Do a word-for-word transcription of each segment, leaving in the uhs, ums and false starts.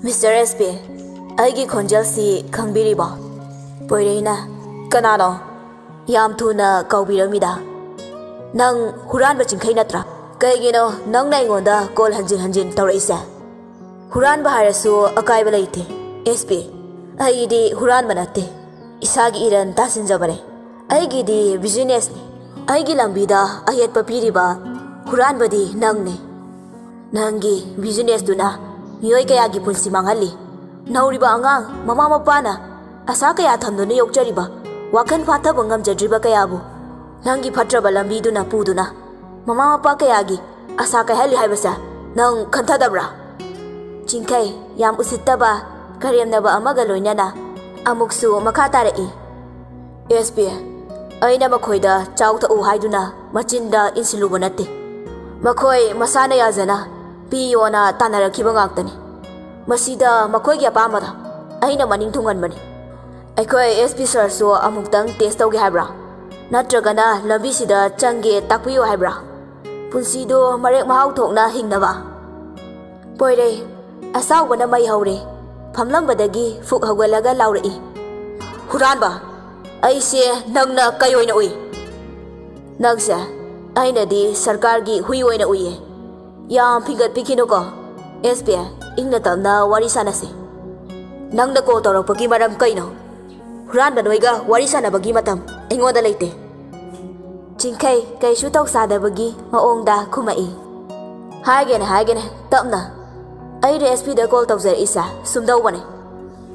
Mister S P, ꯑꯩꯒꯤ ꯈꯣꯟꯖꯦꯜꯁꯤ ꯈꯪꯕꯤꯔꯤꯕꯣ? ꯄꯣꯏꯔꯩꯅ, ꯀꯅꯥꯅꯣ? ꯌꯥꯝ ꯊꯨꯅ ꯀꯧꯕꯤꯔꯝꯃꯤꯗ꯫ ꯅꯪ ꯍꯨꯔꯥꯟꯕ ꯆꯤꯡꯈꯩ ꯅꯠꯇ꯭ꯔꯥ? ꯀꯩꯒꯤꯅꯣ ꯅꯪꯅ ꯑꯩꯉꯣꯟꯗ ꯀꯣꯜ ꯍꯟꯖꯤꯟ ꯍꯟꯖꯤꯟ ꯇꯧꯔꯛꯏꯁꯦ? ꯍꯨꯔꯥꯟꯕ ꯍꯥꯏꯔꯁꯨ ꯑꯀꯥꯏꯕ ꯂꯩꯇꯦ, ꯑꯦꯁ ꯄꯤ꯫ ꯑꯩꯗꯤ ꯍꯨꯔꯥꯟꯕ ꯅꯠꯇꯦ, ꯏꯁꯥꯒꯤ ꯏꯔꯟ ꯇꯥꯁꯤꯟꯖꯕꯅꯦ꯫ ꯑꯩꯒꯤꯗꯤ ꯕꯤꯖꯤꯅꯦꯁꯅꯤ꯫ ꯑꯩꯒꯤ ꯂꯝꯕꯤꯗ ꯑꯌꯦꯠꯄ ꯄꯤꯔꯤꯕ ꯍꯨꯔꯥꯟꯕꯗꯤ ꯅꯪꯅꯦ꯫ ꯅꯪꯒꯤ ꯕꯤꯖꯤꯅꯦꯁꯇꯨꯅ ꯃꯤꯑꯣꯏ ꯀꯌꯥꯒꯤ ꯄꯨꯟꯁꯤ ꯃꯥꯡꯍꯜꯂꯤ꯫ ꯅꯧꯔꯤꯕ ꯑꯉꯥꯡ, ꯃꯃꯥ ꯃꯄꯥꯅ ꯑꯁꯥ ꯀꯌꯥ ꯊꯝꯗꯨꯅ ꯌꯣꯛꯆꯔꯤꯕ, ꯋꯥꯈꯜ ꯐꯥꯊꯕ ꯉꯝꯖꯗ꯭ꯔꯤꯕ ꯀꯌꯥꯕꯨ ꯅꯪꯒꯤ ꯐꯠꯇ꯭ꯔꯕ ꯂꯝꯕꯤꯗꯨꯅ ꯄꯨꯗꯨꯅ ꯃꯃꯥ ꯃꯄꯥ ꯀꯌꯥꯒꯤ ꯑꯁꯥ ꯀꯥꯏꯍꯜꯂꯤ ꯍꯥꯏꯕꯁꯦ ꯅꯪ ꯈꯟꯊꯗꯕ꯭ꯔꯥ? ꯆꯤꯡꯈꯩ, ꯌꯥꯝ ꯎꯁꯤꯠꯇꯕ ꯀꯔꯦꯝꯅꯕ ꯑꯃꯒ ꯂꯣꯏꯅꯅ ꯑꯃꯨꯛꯁꯨ ꯃꯈꯥ ꯇꯥꯔꯛꯏ, ꯑꯦꯁ ꯄꯤ, ꯑꯩꯅ ꯃꯈꯣꯏꯗ ꯆꯥꯎ ꯊꯛꯎ ꯍꯥꯏꯗꯨꯅ ꯃꯆꯤꯟꯗ ꯏꯟꯁꯤꯜꯂꯨꯕ ꯅꯠꯇꯦ꯫ ꯃꯈꯣꯏ ꯃꯁꯥꯅ ꯌꯥꯖꯅ ꯄꯤꯌꯣꯅ ꯇꯥꯟꯅꯔꯛꯈꯤꯕ ꯉꯥꯛꯇꯅꯤ꯫ ꯃꯁꯤꯗ ꯃꯈꯣꯏꯒꯤ ꯑꯄꯥꯝꯕꯗ ꯑꯩꯅ ꯃꯅꯤꯡ ꯊꯨꯡꯍꯟꯕꯅꯤ꯫ ꯑꯩꯈꯣꯏ ꯑꯦꯁ ꯄꯤ ꯁꯥꯔꯁꯨ ꯑꯃꯨꯛꯇꯪ ꯇꯦꯁ ꯇꯧꯒꯦ ꯍꯥꯏꯕ꯭ꯔꯥ? ꯅꯠꯇ꯭ꯔꯒꯅ ꯂꯝꯕꯤꯁꯤꯗ ꯆꯪꯒꯦ ꯇꯥꯛꯄꯤꯌꯨ ꯍꯥꯏꯕ꯭ꯔꯥ? ꯄꯨꯟꯁꯤꯗꯣ ꯃꯔꯦꯛ ꯃꯍꯥꯎ ꯊꯣꯛꯅ ꯍꯤꯡꯅꯕ꯫ ꯄꯣꯏꯔꯩ, ꯑꯁꯥꯎꯕꯅ ꯃꯩ ꯍꯧꯔꯦ꯫ ꯐꯝꯂꯝꯕꯗꯒꯤ ꯐꯨꯛ ꯍꯧꯒꯠꯂꯒ ꯂꯥꯎꯔꯛꯏ, "ꯍꯨꯔꯥꯟꯕ! ꯑꯩꯁꯦ ꯅꯪꯅ ꯀꯩ ꯑꯣꯏꯅ ꯎꯏ? ꯅꯪꯁꯦ ꯑꯩꯅꯗꯤ ꯁꯔꯀꯥꯔꯒꯤ ꯍꯨꯏ ꯑꯣꯏꯅ ꯎꯏꯌꯦ꯫ ꯌꯥꯝ ꯐꯤꯡꯒꯠꯄꯤꯈꯤꯅꯨꯀꯣ꯫ ꯑꯦꯁ ꯄꯤ, ꯏꯪꯅ ꯇꯞꯅ ꯋꯥꯔꯤ ꯁꯥꯟꯅꯁꯤ꯫ ꯅꯪꯅ ꯀꯣꯜ ꯇꯧꯔꯛꯄꯒꯤ ꯃꯔꯝ ꯀꯩꯅꯣ? ꯍꯨꯔꯥꯟꯕ ꯅꯣꯏꯒ ꯋꯥꯔꯤ ꯁꯥꯟꯅꯕꯒꯤ ꯃꯇꯝ ꯑꯩꯉꯣꯟꯗ ꯂꯩꯇꯦ꯫" ꯆꯤꯡꯈꯩ ꯀꯩꯁꯨ ꯇꯧꯁꯥꯗꯕꯒꯤ ꯃꯑꯣꯡꯗ ꯈꯨꯝꯃꯛꯏ, "ꯍꯥꯏꯒꯦꯅꯦ, ꯍꯥꯏꯒꯦꯅꯦ, ꯇꯞꯅ꯫ ꯑꯩꯅ ꯑꯦꯁ ꯄꯤꯗ ꯀꯣꯜ ꯇꯧꯖꯔꯛꯏꯁꯦ ꯁꯨꯝꯗꯧꯕꯅꯦ꯫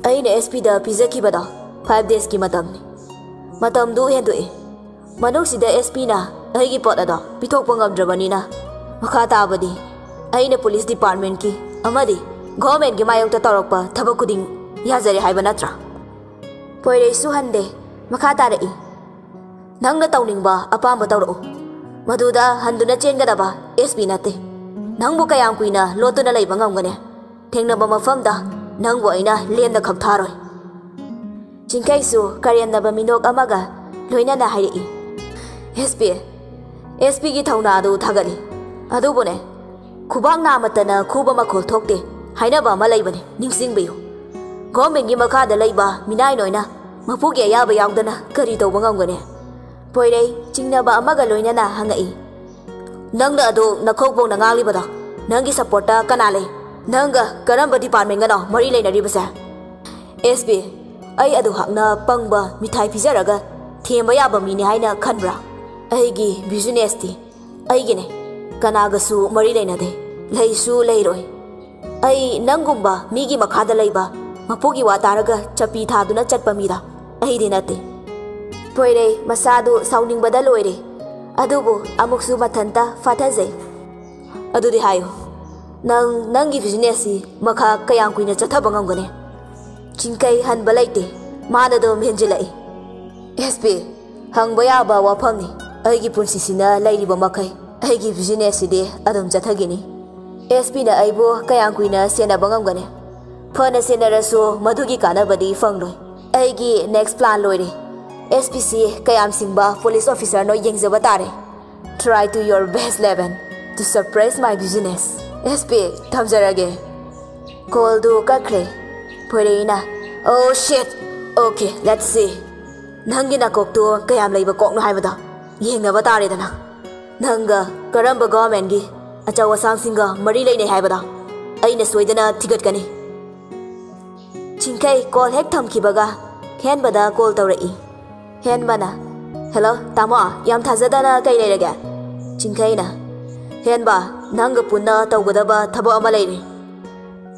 ꯑꯩꯅ ꯑꯦꯁ ꯄꯤꯗ ꯄꯤꯖꯈꯤꯕꯗꯣ ꯐꯥꯏꯚ ꯗꯦꯖꯀꯤ ꯃꯇꯝꯅꯤ꯫ ꯃꯇꯝꯗꯨ ꯍꯦꯟꯗꯣꯛꯑꯦ꯫ ꯃꯅꯨꯡꯁꯤꯗ ꯑꯦꯁ ꯄꯤꯅ ꯑꯩꯒꯤ ꯄꯣꯠ ꯑꯗꯣ ꯄꯤꯊꯣꯛꯄ ꯉꯝꯗ꯭ꯔꯕꯅꯤꯅ, ꯃꯈꯥ ꯇꯥꯕꯗꯤ ꯑꯩꯅ ꯄꯨꯂꯤꯁ ꯗꯤꯄꯥꯔꯠꯃꯦꯟꯠꯀꯤ ꯑꯃꯗꯤ ꯒꯣꯚꯔꯟꯃꯦꯟꯠꯀꯤ ꯃꯥꯌꯣꯛꯇ ꯇꯧꯔꯛꯄ ꯊꯕꯛ ꯈꯨꯗꯤꯡ ꯌꯥꯖꯔꯦ ꯍꯥꯏꯕ ꯅꯠꯇ꯭ꯔꯥ?" ꯄꯣꯏꯔꯩꯁꯨ ꯍꯟꯗꯦ꯫ ꯃꯈꯥ ꯇꯥꯔꯛꯏ, "ꯅꯪꯅ ꯇꯧꯅꯤꯡꯕ ꯑꯄꯥꯝꯕ ꯇꯧꯔꯛꯎ꯫ ꯃꯗꯨꯗ ꯍꯟꯗꯨꯅ ꯆꯦꯟꯒꯗꯕ ꯑꯦꯁ ꯄꯤ ꯅꯠꯇꯦ꯫ ꯅꯪꯕꯨ ꯀꯌꯥꯝ ꯀꯨꯏꯅ ꯂꯣꯠꯇꯨꯅ ꯂꯩꯕ ꯉꯝꯒꯅꯤ? ꯊꯦꯡꯅꯕ ꯃꯐꯝꯗ ꯅꯪꯕꯨ ꯑꯩꯅ ꯂꯦꯝꯅ ꯈꯛ ꯊꯥꯔꯣꯏ꯫" ꯆꯤꯡꯈꯩꯁꯨ ꯀꯔꯦꯝꯅꯕ ꯃꯤꯅꯣꯛ ꯑꯃꯒ ꯂꯣꯏꯅꯅ ꯍꯥꯏꯔꯛꯏ, "ꯑꯦꯁ ꯄꯤ, ꯑꯦꯁ ꯄꯤꯒꯤ ꯊꯧꯅꯥ ꯑꯗꯨ ꯊꯥꯒꯠꯂꯤ꯫ ꯑꯗꯨꯕꯨꯅꯦ, ꯈꯨꯕꯥꯛ ꯅꯥꯃꯠꯇꯅ ꯈꯨꯕ ꯃꯈꯣꯜ ꯊꯣꯛꯇꯦ꯫ ꯍꯥꯏꯅꯕ ꯑꯃ ꯂꯩꯕꯅꯤ, ꯅꯤꯡꯁꯤꯡꯕꯤꯌꯨ꯫ ꯒꯣꯔꯃꯦꯟꯒꯤ ꯃꯈꯥꯗ ꯂꯩꯕ ꯃꯤꯅꯥꯏ ꯅꯣꯏꯅ ꯃꯄꯨꯒꯤ ꯑꯌꯥꯕ ꯌꯥꯎꯗꯅ ꯀꯔꯤ ꯇꯧꯕ ꯉꯝꯒꯅꯤ? ꯄꯣꯏꯔꯩ ꯆꯤꯡꯅꯕ ꯑꯃꯒ ꯂꯣꯏꯅꯅ ꯍꯪꯉꯛꯏ꯫ "ꯅꯪꯅ ꯑꯗꯨ ꯅꯈꯣꯛ ꯄꯣꯡꯅ ꯉꯥꯡꯂꯤꯕꯗꯣ, ꯅꯪꯒꯤ ꯁꯞꯄꯣꯔꯠꯇ ꯀꯅꯥ ꯂꯩ? ꯅꯪꯒ ꯀꯔꯝꯕ ꯗꯤꯄꯥꯔꯠꯃꯦꯟꯒꯅꯣ ꯃꯔꯤ ꯂꯩꯅꯔꯤꯕꯁꯦ?" "ꯑꯦꯁ ꯄꯤ, ꯑꯩ ꯑꯗꯨ ꯍꯥꯛꯅ ꯄꯪꯕ ꯃꯤꯊꯥꯏ ꯄꯤꯖꯔꯒ ꯊꯦꯝꯕ ꯌꯥꯕ ꯃꯤꯅꯤ ꯍꯥꯏꯅ ꯈꯟꯕ꯭ꯔꯥ? ꯑꯩꯒꯤ ꯕꯤꯖꯤꯅꯦꯁꯇꯤ ꯑꯩꯒꯤꯅꯦ, ꯀꯅꯥꯒꯁꯨ ꯃꯔꯤ ꯂꯩꯅꯗꯦ, ꯂꯩꯁꯨ ꯂꯩꯔꯣꯏ꯫ ꯑꯩ ꯅꯪꯒꯨꯝꯕ ꯃꯤꯒꯤ ꯃꯈꯥꯗ ꯂꯩꯕ ꯃꯄꯨꯒꯤ ꯋꯥ ꯇꯥꯔꯒ ꯆꯄꯤ ꯊꯥꯗꯨꯅ ꯆꯠꯄ ꯃꯤꯗ ꯑꯩꯗꯤ ꯅꯠꯇꯦ꯫" ꯄꯣꯏꯔꯩ ꯃꯁꯥꯗꯨ ꯁꯥꯎꯅꯤꯡꯕꯗ ꯂꯣꯏꯔꯦ, ꯑꯗꯨꯕꯨ ꯑꯃꯨꯛꯁꯨ ꯃꯊꯟꯇ ꯐꯥꯊꯖꯩ꯫ "ꯑꯗꯨꯗꯤ ꯍꯥꯏꯌꯨ, ꯅꯪ ꯅꯪꯒꯤ ꯕꯤꯖꯤꯅꯦꯁꯁꯤ ꯃꯈꯥ ꯀꯌꯥꯝ ꯀꯨꯏꯅ ꯆꯠꯊꯕ ꯉꯝꯒꯅꯤ?" ꯆꯤꯡꯀꯩ ꯍꯟꯕ ꯂꯩꯇꯦ, ꯃꯥꯅ ꯑꯗꯨꯝ ꯍꯦꯟꯖꯤꯜꯂꯛꯏ꯫ "ꯑꯦꯁ ꯄꯤ, ꯍꯪꯕ ꯌꯥꯕ ꯋꯥꯐꯝꯅꯤ꯫ ꯑꯩꯒꯤ ꯄꯨꯟꯁꯤꯁꯤꯅ ꯂꯩꯔꯤꯕ ꯃꯈꯩ ꯑꯩꯒꯤ ꯕꯤꯖꯤꯅꯦꯁꯁꯤꯗꯤ ꯑꯗꯨꯝ ꯆꯠꯊꯈꯤꯅꯤ꯫ ꯑꯦꯁ ꯄꯤꯅ ꯑꯩꯕꯨ ꯀꯌꯥꯝ ꯀꯨꯏꯅ ꯁꯦꯟꯅꯕ ꯉꯝꯒꯅꯤ? ꯐꯅ ꯁꯦꯟꯅꯔꯁꯨ ꯃꯗꯨꯒꯤ ꯀꯥꯟꯅꯕꯗꯤ ꯐꯪꯂꯣꯏ꯫ ꯑꯩꯒꯤ ꯅꯦꯛꯁ ꯄ꯭ꯂꯥꯟ ꯂꯣꯏꯔꯦ꯫ ꯑꯦꯁ ꯄꯤꯁꯤ ꯀꯌꯥꯝ ꯁꯤꯡꯕ ꯄꯨꯂꯤꯁ ꯑꯣꯐꯤꯁꯔꯅꯣ ꯌꯦꯡꯖꯕ ꯇꯥꯔꯦ꯫ Try to your best, Leven, to suppress my business. S P, ꯊꯝꯖꯔꯒꯦ꯫" ꯀꯣꯜꯗꯨ ꯀꯛꯈ꯭ꯔꯦ꯫ ꯄꯣꯏꯔꯩꯅ, "Oh shit! Okay, let's see꯫ ꯅꯪꯒꯤ ꯅꯀꯣꯛꯇꯨ ꯀꯌꯥꯝ ꯂꯩꯕ ꯀꯣꯛꯅꯣ ꯍꯥꯏꯕꯗꯣ ꯌꯦꯡꯅꯕ ꯇꯥꯔꯦꯗꯅ꯫ ꯅꯪꯒ ꯀꯔꯝꯕ ꯒꯣꯔꯃꯦꯟꯒꯤ ꯑꯆꯧ ꯑꯁꯥꯡꯁꯤꯡꯒ ꯃꯔꯤ ꯂꯩꯅꯩ ꯍꯥꯏꯕꯗꯣ ꯑꯩꯅ ꯁꯣꯏꯗꯅ ꯊꯤꯒꯠꯀꯅꯤ꯫" ꯆꯤꯡꯈꯩ ꯀꯣꯜ ꯍꯦꯛ ꯊꯝꯈꯤꯕꯒ ꯍꯦꯟꯕꯗ ꯀꯣꯜ ꯇꯧꯔꯛꯏ꯫ ꯍꯦꯟꯕꯅ, "ꯍꯦꯜꯂꯣ, ꯇꯥꯃꯣ, ꯌꯥꯝ ꯊꯥꯖꯗꯅ ꯀꯩ ꯂꯩꯔꯒꯦ?" ꯆꯤꯡꯈꯩꯅ, "ꯍꯦꯟꯕ, ꯅꯪꯒ ꯄꯨꯟꯅ ꯇꯧꯒꯗꯕ ꯊꯕꯛ ꯑꯃ ꯂꯩꯔꯦ꯫"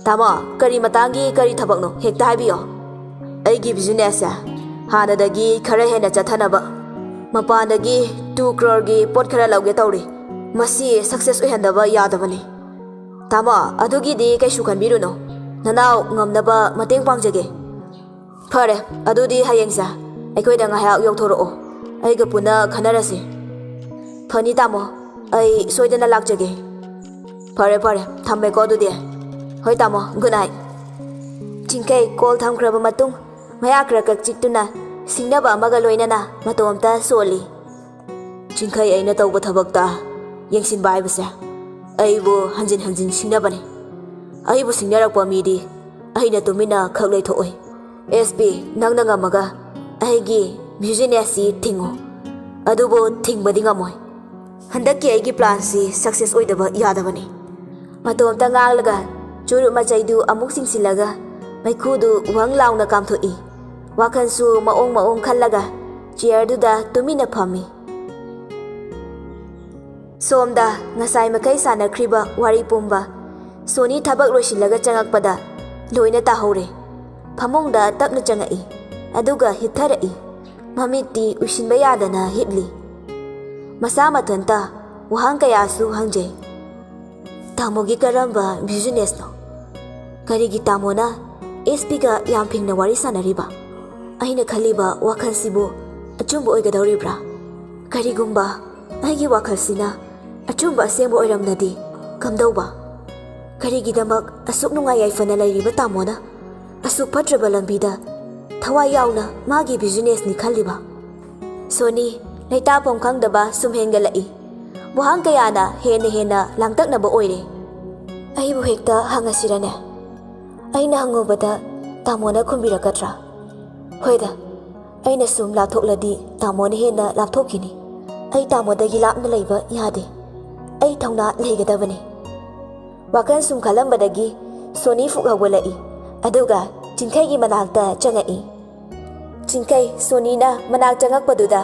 "ꯇꯥꯃꯣ, ꯀꯔꯤ ꯃꯇꯥꯡꯒꯤ ꯀꯔꯤ ꯊꯕꯛꯅꯣ? ꯍꯦꯛꯇ ꯍꯥꯏꯕꯤꯌꯣ꯫" "ꯑꯩꯒꯤ ꯕꯤꯖꯤꯅꯦꯁꯁꯦ ꯍꯥꯟꯅꯗꯒꯤ ꯈꯔ ꯍꯦꯟꯅ ꯆꯠꯊꯅꯕ ꯃꯄꯥꯟꯗꯒꯤ ꯇꯨ ꯀ꯭ꯔꯣꯔꯒꯤ ꯄꯣꯠ ꯈꯔ ꯂꯧꯒꯦ ꯇꯧꯔꯤ꯫ ꯃꯁꯤ ꯁꯛꯁꯦꯁ ꯑꯣꯏꯍꯟꯗꯕ ꯌꯥꯗꯕꯅꯤ꯫" "ꯇꯥꯃꯣ, ꯑꯗꯨꯒꯤꯗꯤ ꯀꯩꯁꯨ ꯈꯟꯕꯤꯔꯨꯅꯨ꯫ ꯅꯅꯥꯎ ꯉꯝꯅꯕ ꯃꯇꯦꯡ ꯄꯥꯡꯖꯒꯦ꯫" "ꯐꯔꯦ, ꯑꯗꯨꯗꯤ ꯍꯌꯦꯡꯁꯦ ꯑꯩꯈꯣꯏꯗ ꯉꯥꯏꯍꯥꯛ ꯌꯧꯊꯣꯔꯛꯑꯣ, ꯑꯩꯒ ꯄꯨꯟꯅ ꯈꯟꯅꯔꯁꯤ꯫" "ꯐꯅꯤ ꯇꯥꯃꯣ, ꯑꯩ ꯁꯣꯏꯗꯅ ꯂꯥꯛꯆꯒꯦ꯫" "ꯐꯔꯦ ꯐꯔꯦ, ꯊꯝꯃꯦꯀꯣ ꯑꯗꯨꯗꯤ꯫" "ꯍꯣꯏ ꯇꯥꯃꯣ, ꯒꯨꯗ ꯅꯥꯏꯠ꯫" ꯆꯤꯡꯈꯩ ꯀꯣꯜ ꯊꯝꯈ꯭ꯔꯕ ꯃꯇꯨꯡ ꯃꯌꯥ ꯈꯔ ꯈꯛ ꯆꯤꯛꯇꯨꯅ ꯁꯤꯡꯅꯕ ꯑꯃꯒ ꯂꯣꯏꯅꯅ ꯃꯇꯣꯝꯇ ꯁꯣꯜꯂꯤ꯫ "ꯆꯤꯡꯈꯩ, ꯑꯩꯅ ꯇꯧꯕ ꯊꯕꯛꯇ ꯌꯦꯡꯁꯤꯟꯕ ꯍꯥꯏꯕꯁꯦ ꯑꯩꯕꯨ ꯍꯟꯖꯤꯟ ꯍꯟꯖꯤꯟ ꯁꯤꯡꯅꯕꯅꯤ꯫ ꯑꯩꯕꯨ ꯁꯤꯡꯅꯔꯛꯄ ꯃꯤꯗꯤ ꯑꯩꯅ ꯇꯨꯃꯤꯟꯅ ꯈꯛ ꯂꯩꯊꯣꯛꯑꯣꯏ꯫ ꯑꯦꯁ ꯄꯤ, ꯅꯪꯅ ꯉꯝꯃꯒ ꯑꯩꯒꯤ ꯕꯤꯖꯤꯅꯦꯁꯁꯤ ꯊꯤꯡꯉꯨ, ꯑꯗꯨꯕꯨ ꯊꯤꯡꯕꯗꯤ ꯉꯝꯃꯣꯏ꯫ ꯍꯟꯗꯛꯀꯤ ꯑꯩꯒꯤ ꯄ꯭ꯂꯥꯟꯁꯤ ꯁꯛꯁꯦꯁ ꯑꯣꯏꯗꯕ ꯌꯥꯗꯕꯅꯤ꯫ ꯃꯇꯣꯝꯇ ꯉꯥꯡꯂꯒ ꯆꯨꯔꯨꯞ ꯃꯆꯩꯗꯨ ꯑꯃꯨꯛ ꯆꯤꯡꯁꯤꯜꯂꯒ ꯃꯩꯈꯨꯗꯨ ꯋꯪ ꯂꯥꯎꯅ ꯀꯥꯝꯊꯣꯛꯏ꯫ ꯋꯥꯈꯜꯁꯨ ꯃꯑꯣꯡ ꯃꯑꯣꯡ ꯈꯜꯂꯒ ꯆꯤꯌꯔꯗꯨꯗ ꯇꯨꯃꯤꯟꯅ ꯐꯝꯃꯤ꯫ ꯁꯣꯝꯗ ꯉꯁꯥꯏ ꯃꯈꯩ ꯁꯥꯟꯅꯈ꯭ꯔꯤꯕ ꯋꯥꯔꯤ ꯄꯨꯝꯕ ꯁꯣꯅꯤ ꯊꯕꯛ ꯂꯣꯏꯁꯤꯜꯂꯒ ꯆꯪꯉꯛꯄꯗ ꯂꯣꯏꯅ ꯇꯥꯍꯧꯔꯦ꯫ ꯐꯃꯨꯡꯗ ꯇꯞꯅ ꯆꯪꯉꯛꯏ, ꯑꯗꯨꯒ ꯍꯤꯞꯊꯔꯛꯏ꯫ ꯃꯃꯤꯠꯇꯤ ꯎꯏꯁꯤꯟꯕ ꯌꯥꯗꯅ ꯍꯤꯞꯂꯤ꯫ ꯃꯁꯥ ꯃꯊꯟꯇ ꯋꯥꯍꯪ ꯀꯌꯥꯁꯨ ꯍꯪꯖꯩ꯫ ꯇꯥꯃꯣꯒꯤ ꯀꯔꯝꯕ ꯕꯤꯖꯤꯅꯦꯁꯅꯣ? ꯀꯔꯤꯒꯤ ꯇꯥꯃꯣꯅ ꯑꯦꯁ ꯄꯤꯒ ꯌꯥꯝ ꯐꯤꯡꯅ ꯋꯥꯔꯤ ꯁꯥꯟꯅꯔꯤꯕ? ꯑꯩꯅ ꯈꯜꯂꯤꯕ ꯋꯥꯈꯜꯁꯤꯕꯨ ꯑꯆꯨꯝꯕ ꯑꯣꯏꯒꯗꯧꯔꯤꯕ꯭ꯔꯥ? ꯀꯔꯤꯒꯨꯝꯕ ꯑꯩꯒꯤ ꯋꯥꯈꯜꯁꯤꯅ ꯑꯆꯨꯝꯕ ꯑꯁꯦꯡꯕ ꯑꯣꯏꯔꯝꯂꯗꯤ ꯀꯝꯗꯧꯕ? ꯀꯔꯤꯒꯤꯗꯃꯛ ꯑꯁꯨꯛ ꯅꯨꯡꯉꯥꯏ ꯌꯥꯏꯐꯅ ꯂꯩꯔꯤꯕ ꯇꯥꯃꯣꯅ ꯑꯁꯨꯛ ꯐꯠꯇ꯭ꯔꯕ ꯂꯝꯕꯤꯗ ꯊꯋꯥꯏ ꯌꯥꯎꯅ ꯃꯥꯒꯤ ꯕꯤꯖꯤꯅꯦꯁꯅꯤ ꯈꯜꯂꯤꯕ? ꯁꯣꯅꯤ, ꯂꯩꯇꯥꯐꯝ ꯈꯪꯗꯕ ꯁꯨꯝ ꯍꯦꯟꯒꯠꯂꯛꯏ꯫ ꯋꯥꯍꯪ ꯀꯌꯥꯅ ꯍꯦꯟꯅ ꯍꯦꯟꯅ ꯂꯥꯡꯇꯛꯅꯕ ꯑꯣꯏꯔꯦ꯫ ꯑꯩꯕꯨ ꯍꯦꯛꯇ ꯍꯪꯉꯁꯤꯔꯅꯦ? ꯑꯩꯅ ꯍꯪꯉꯨꯕꯗ ꯇꯥꯃꯣꯅ ꯈꯨꯝꯕꯤꯔꯛꯀꯗ꯭ꯔꯥ? ꯍꯣꯏꯗ, ꯑꯩꯅ ꯁꯨꯝ ꯂꯥꯞꯊꯣꯛꯂꯗꯤ ꯇꯥꯃꯣꯅ ꯍꯦꯟꯅ ꯂꯥꯞꯊꯣꯛꯈꯤꯅꯤ꯫ ꯑꯩ ꯇꯥꯃꯣꯗꯒꯤ ꯂꯥꯞꯅ ꯂꯩꯕ ꯌꯥꯗꯦ꯫ ꯑꯩ ꯊꯧꯅꯥ ꯂꯩꯒꯗꯕꯅꯤ꯫ ꯋꯥꯈꯜ ꯁꯨꯝ ꯈꯜꯂꯝꯕꯗꯒꯤ ꯁꯣꯅꯤ ꯐꯨꯛ ꯍꯧꯒꯠꯂꯛꯏ, ꯑꯗꯨꯒ ꯆꯤꯡꯈꯩꯒꯤ ꯃꯅꯥꯛꯇ ꯆꯪꯉꯛꯏ꯫ ꯆꯤꯡꯈꯩ ꯁꯣꯅꯤꯅ ꯃꯅꯥꯛ ꯆꯪꯉꯛꯄꯗꯨꯗ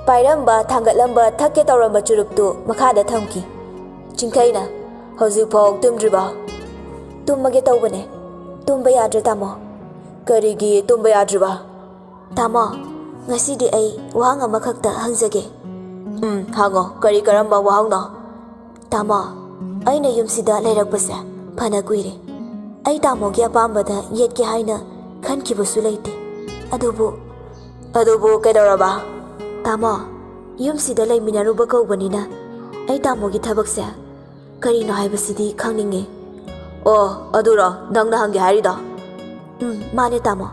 ꯄꯥꯏꯔꯝꯕ ꯊꯥꯡꯒꯠꯂꯝꯕ ꯊꯛꯀꯦ ꯇꯧꯔꯝꯕ ꯆꯨꯔꯨꯞꯇꯨ ꯃꯈꯥꯗ ꯊꯝꯈꯤ꯫ ꯆꯤꯡꯈꯩꯅ, "ꯍꯧꯖꯤꯛꯐꯥꯎ ꯇꯨꯝꯗ꯭ꯔꯤꯕꯣ?" "ꯇꯨꯝꯃꯒꯦ ꯇꯧꯕꯅꯦ꯫ ꯇꯨꯝꯕ ꯌꯥꯗ꯭ꯔꯦ ꯇꯥꯃꯣ꯫" "ꯀꯔꯤꯒꯤ ꯇꯨꯝꯕ ꯌꯥꯗ꯭ꯔꯤꯕ?" "ꯇꯥꯃꯣ, ꯉꯁꯤꯗꯤ ꯑꯩ ꯋꯥꯍꯪ ꯑꯃꯈꯛꯇ ꯍꯪꯖꯒꯦ꯫" "ꯎꯝ, ꯍꯪꯉꯣ꯫ ꯀꯔꯤ ꯀꯔꯝꯕ ꯋꯥꯍꯪꯅꯣ?" "ꯇꯥꯃꯣ, ꯑꯩꯅ ꯌꯨꯝꯁꯤꯗ ꯂꯩꯔꯛꯄꯁꯦ ꯐꯅ ꯀꯨꯏꯔꯦ꯫ ꯑꯩ ꯇꯥꯃꯣꯒꯤ ꯑꯄꯥꯝꯕꯗ ꯌꯦꯠꯀꯦ ꯍꯥꯏꯅ ꯈꯟꯈꯤꯕꯁꯨ ꯂꯩꯇꯦ꯫ ꯑꯗꯨꯕꯨ..." "ꯑꯗꯨꯕꯨ ꯀꯩꯗꯧꯔꯕ?" "ꯇꯥꯃꯣ, ꯌꯨꯝꯁꯤꯗ ꯂꯩꯃꯤꯟꯅꯔꯨꯕ ꯀꯧꯕꯅꯤꯅ ꯑꯩ ꯇꯥꯃꯣꯒꯤ ꯊꯕꯛꯁꯦ ꯀꯔꯤꯅꯣ ꯍꯥꯏꯕꯁꯤꯗꯤ ꯈꯪꯅꯤꯡꯉꯦ꯫" "ꯑꯣ, ꯑꯗꯨꯔꯣ ꯅꯪꯅ ꯍꯪꯒꯦ ꯍꯥꯏꯔꯤꯗꯣ?" "ꯎꯝ, ꯃꯥꯅꯦ ꯇꯥꯃꯣ꯫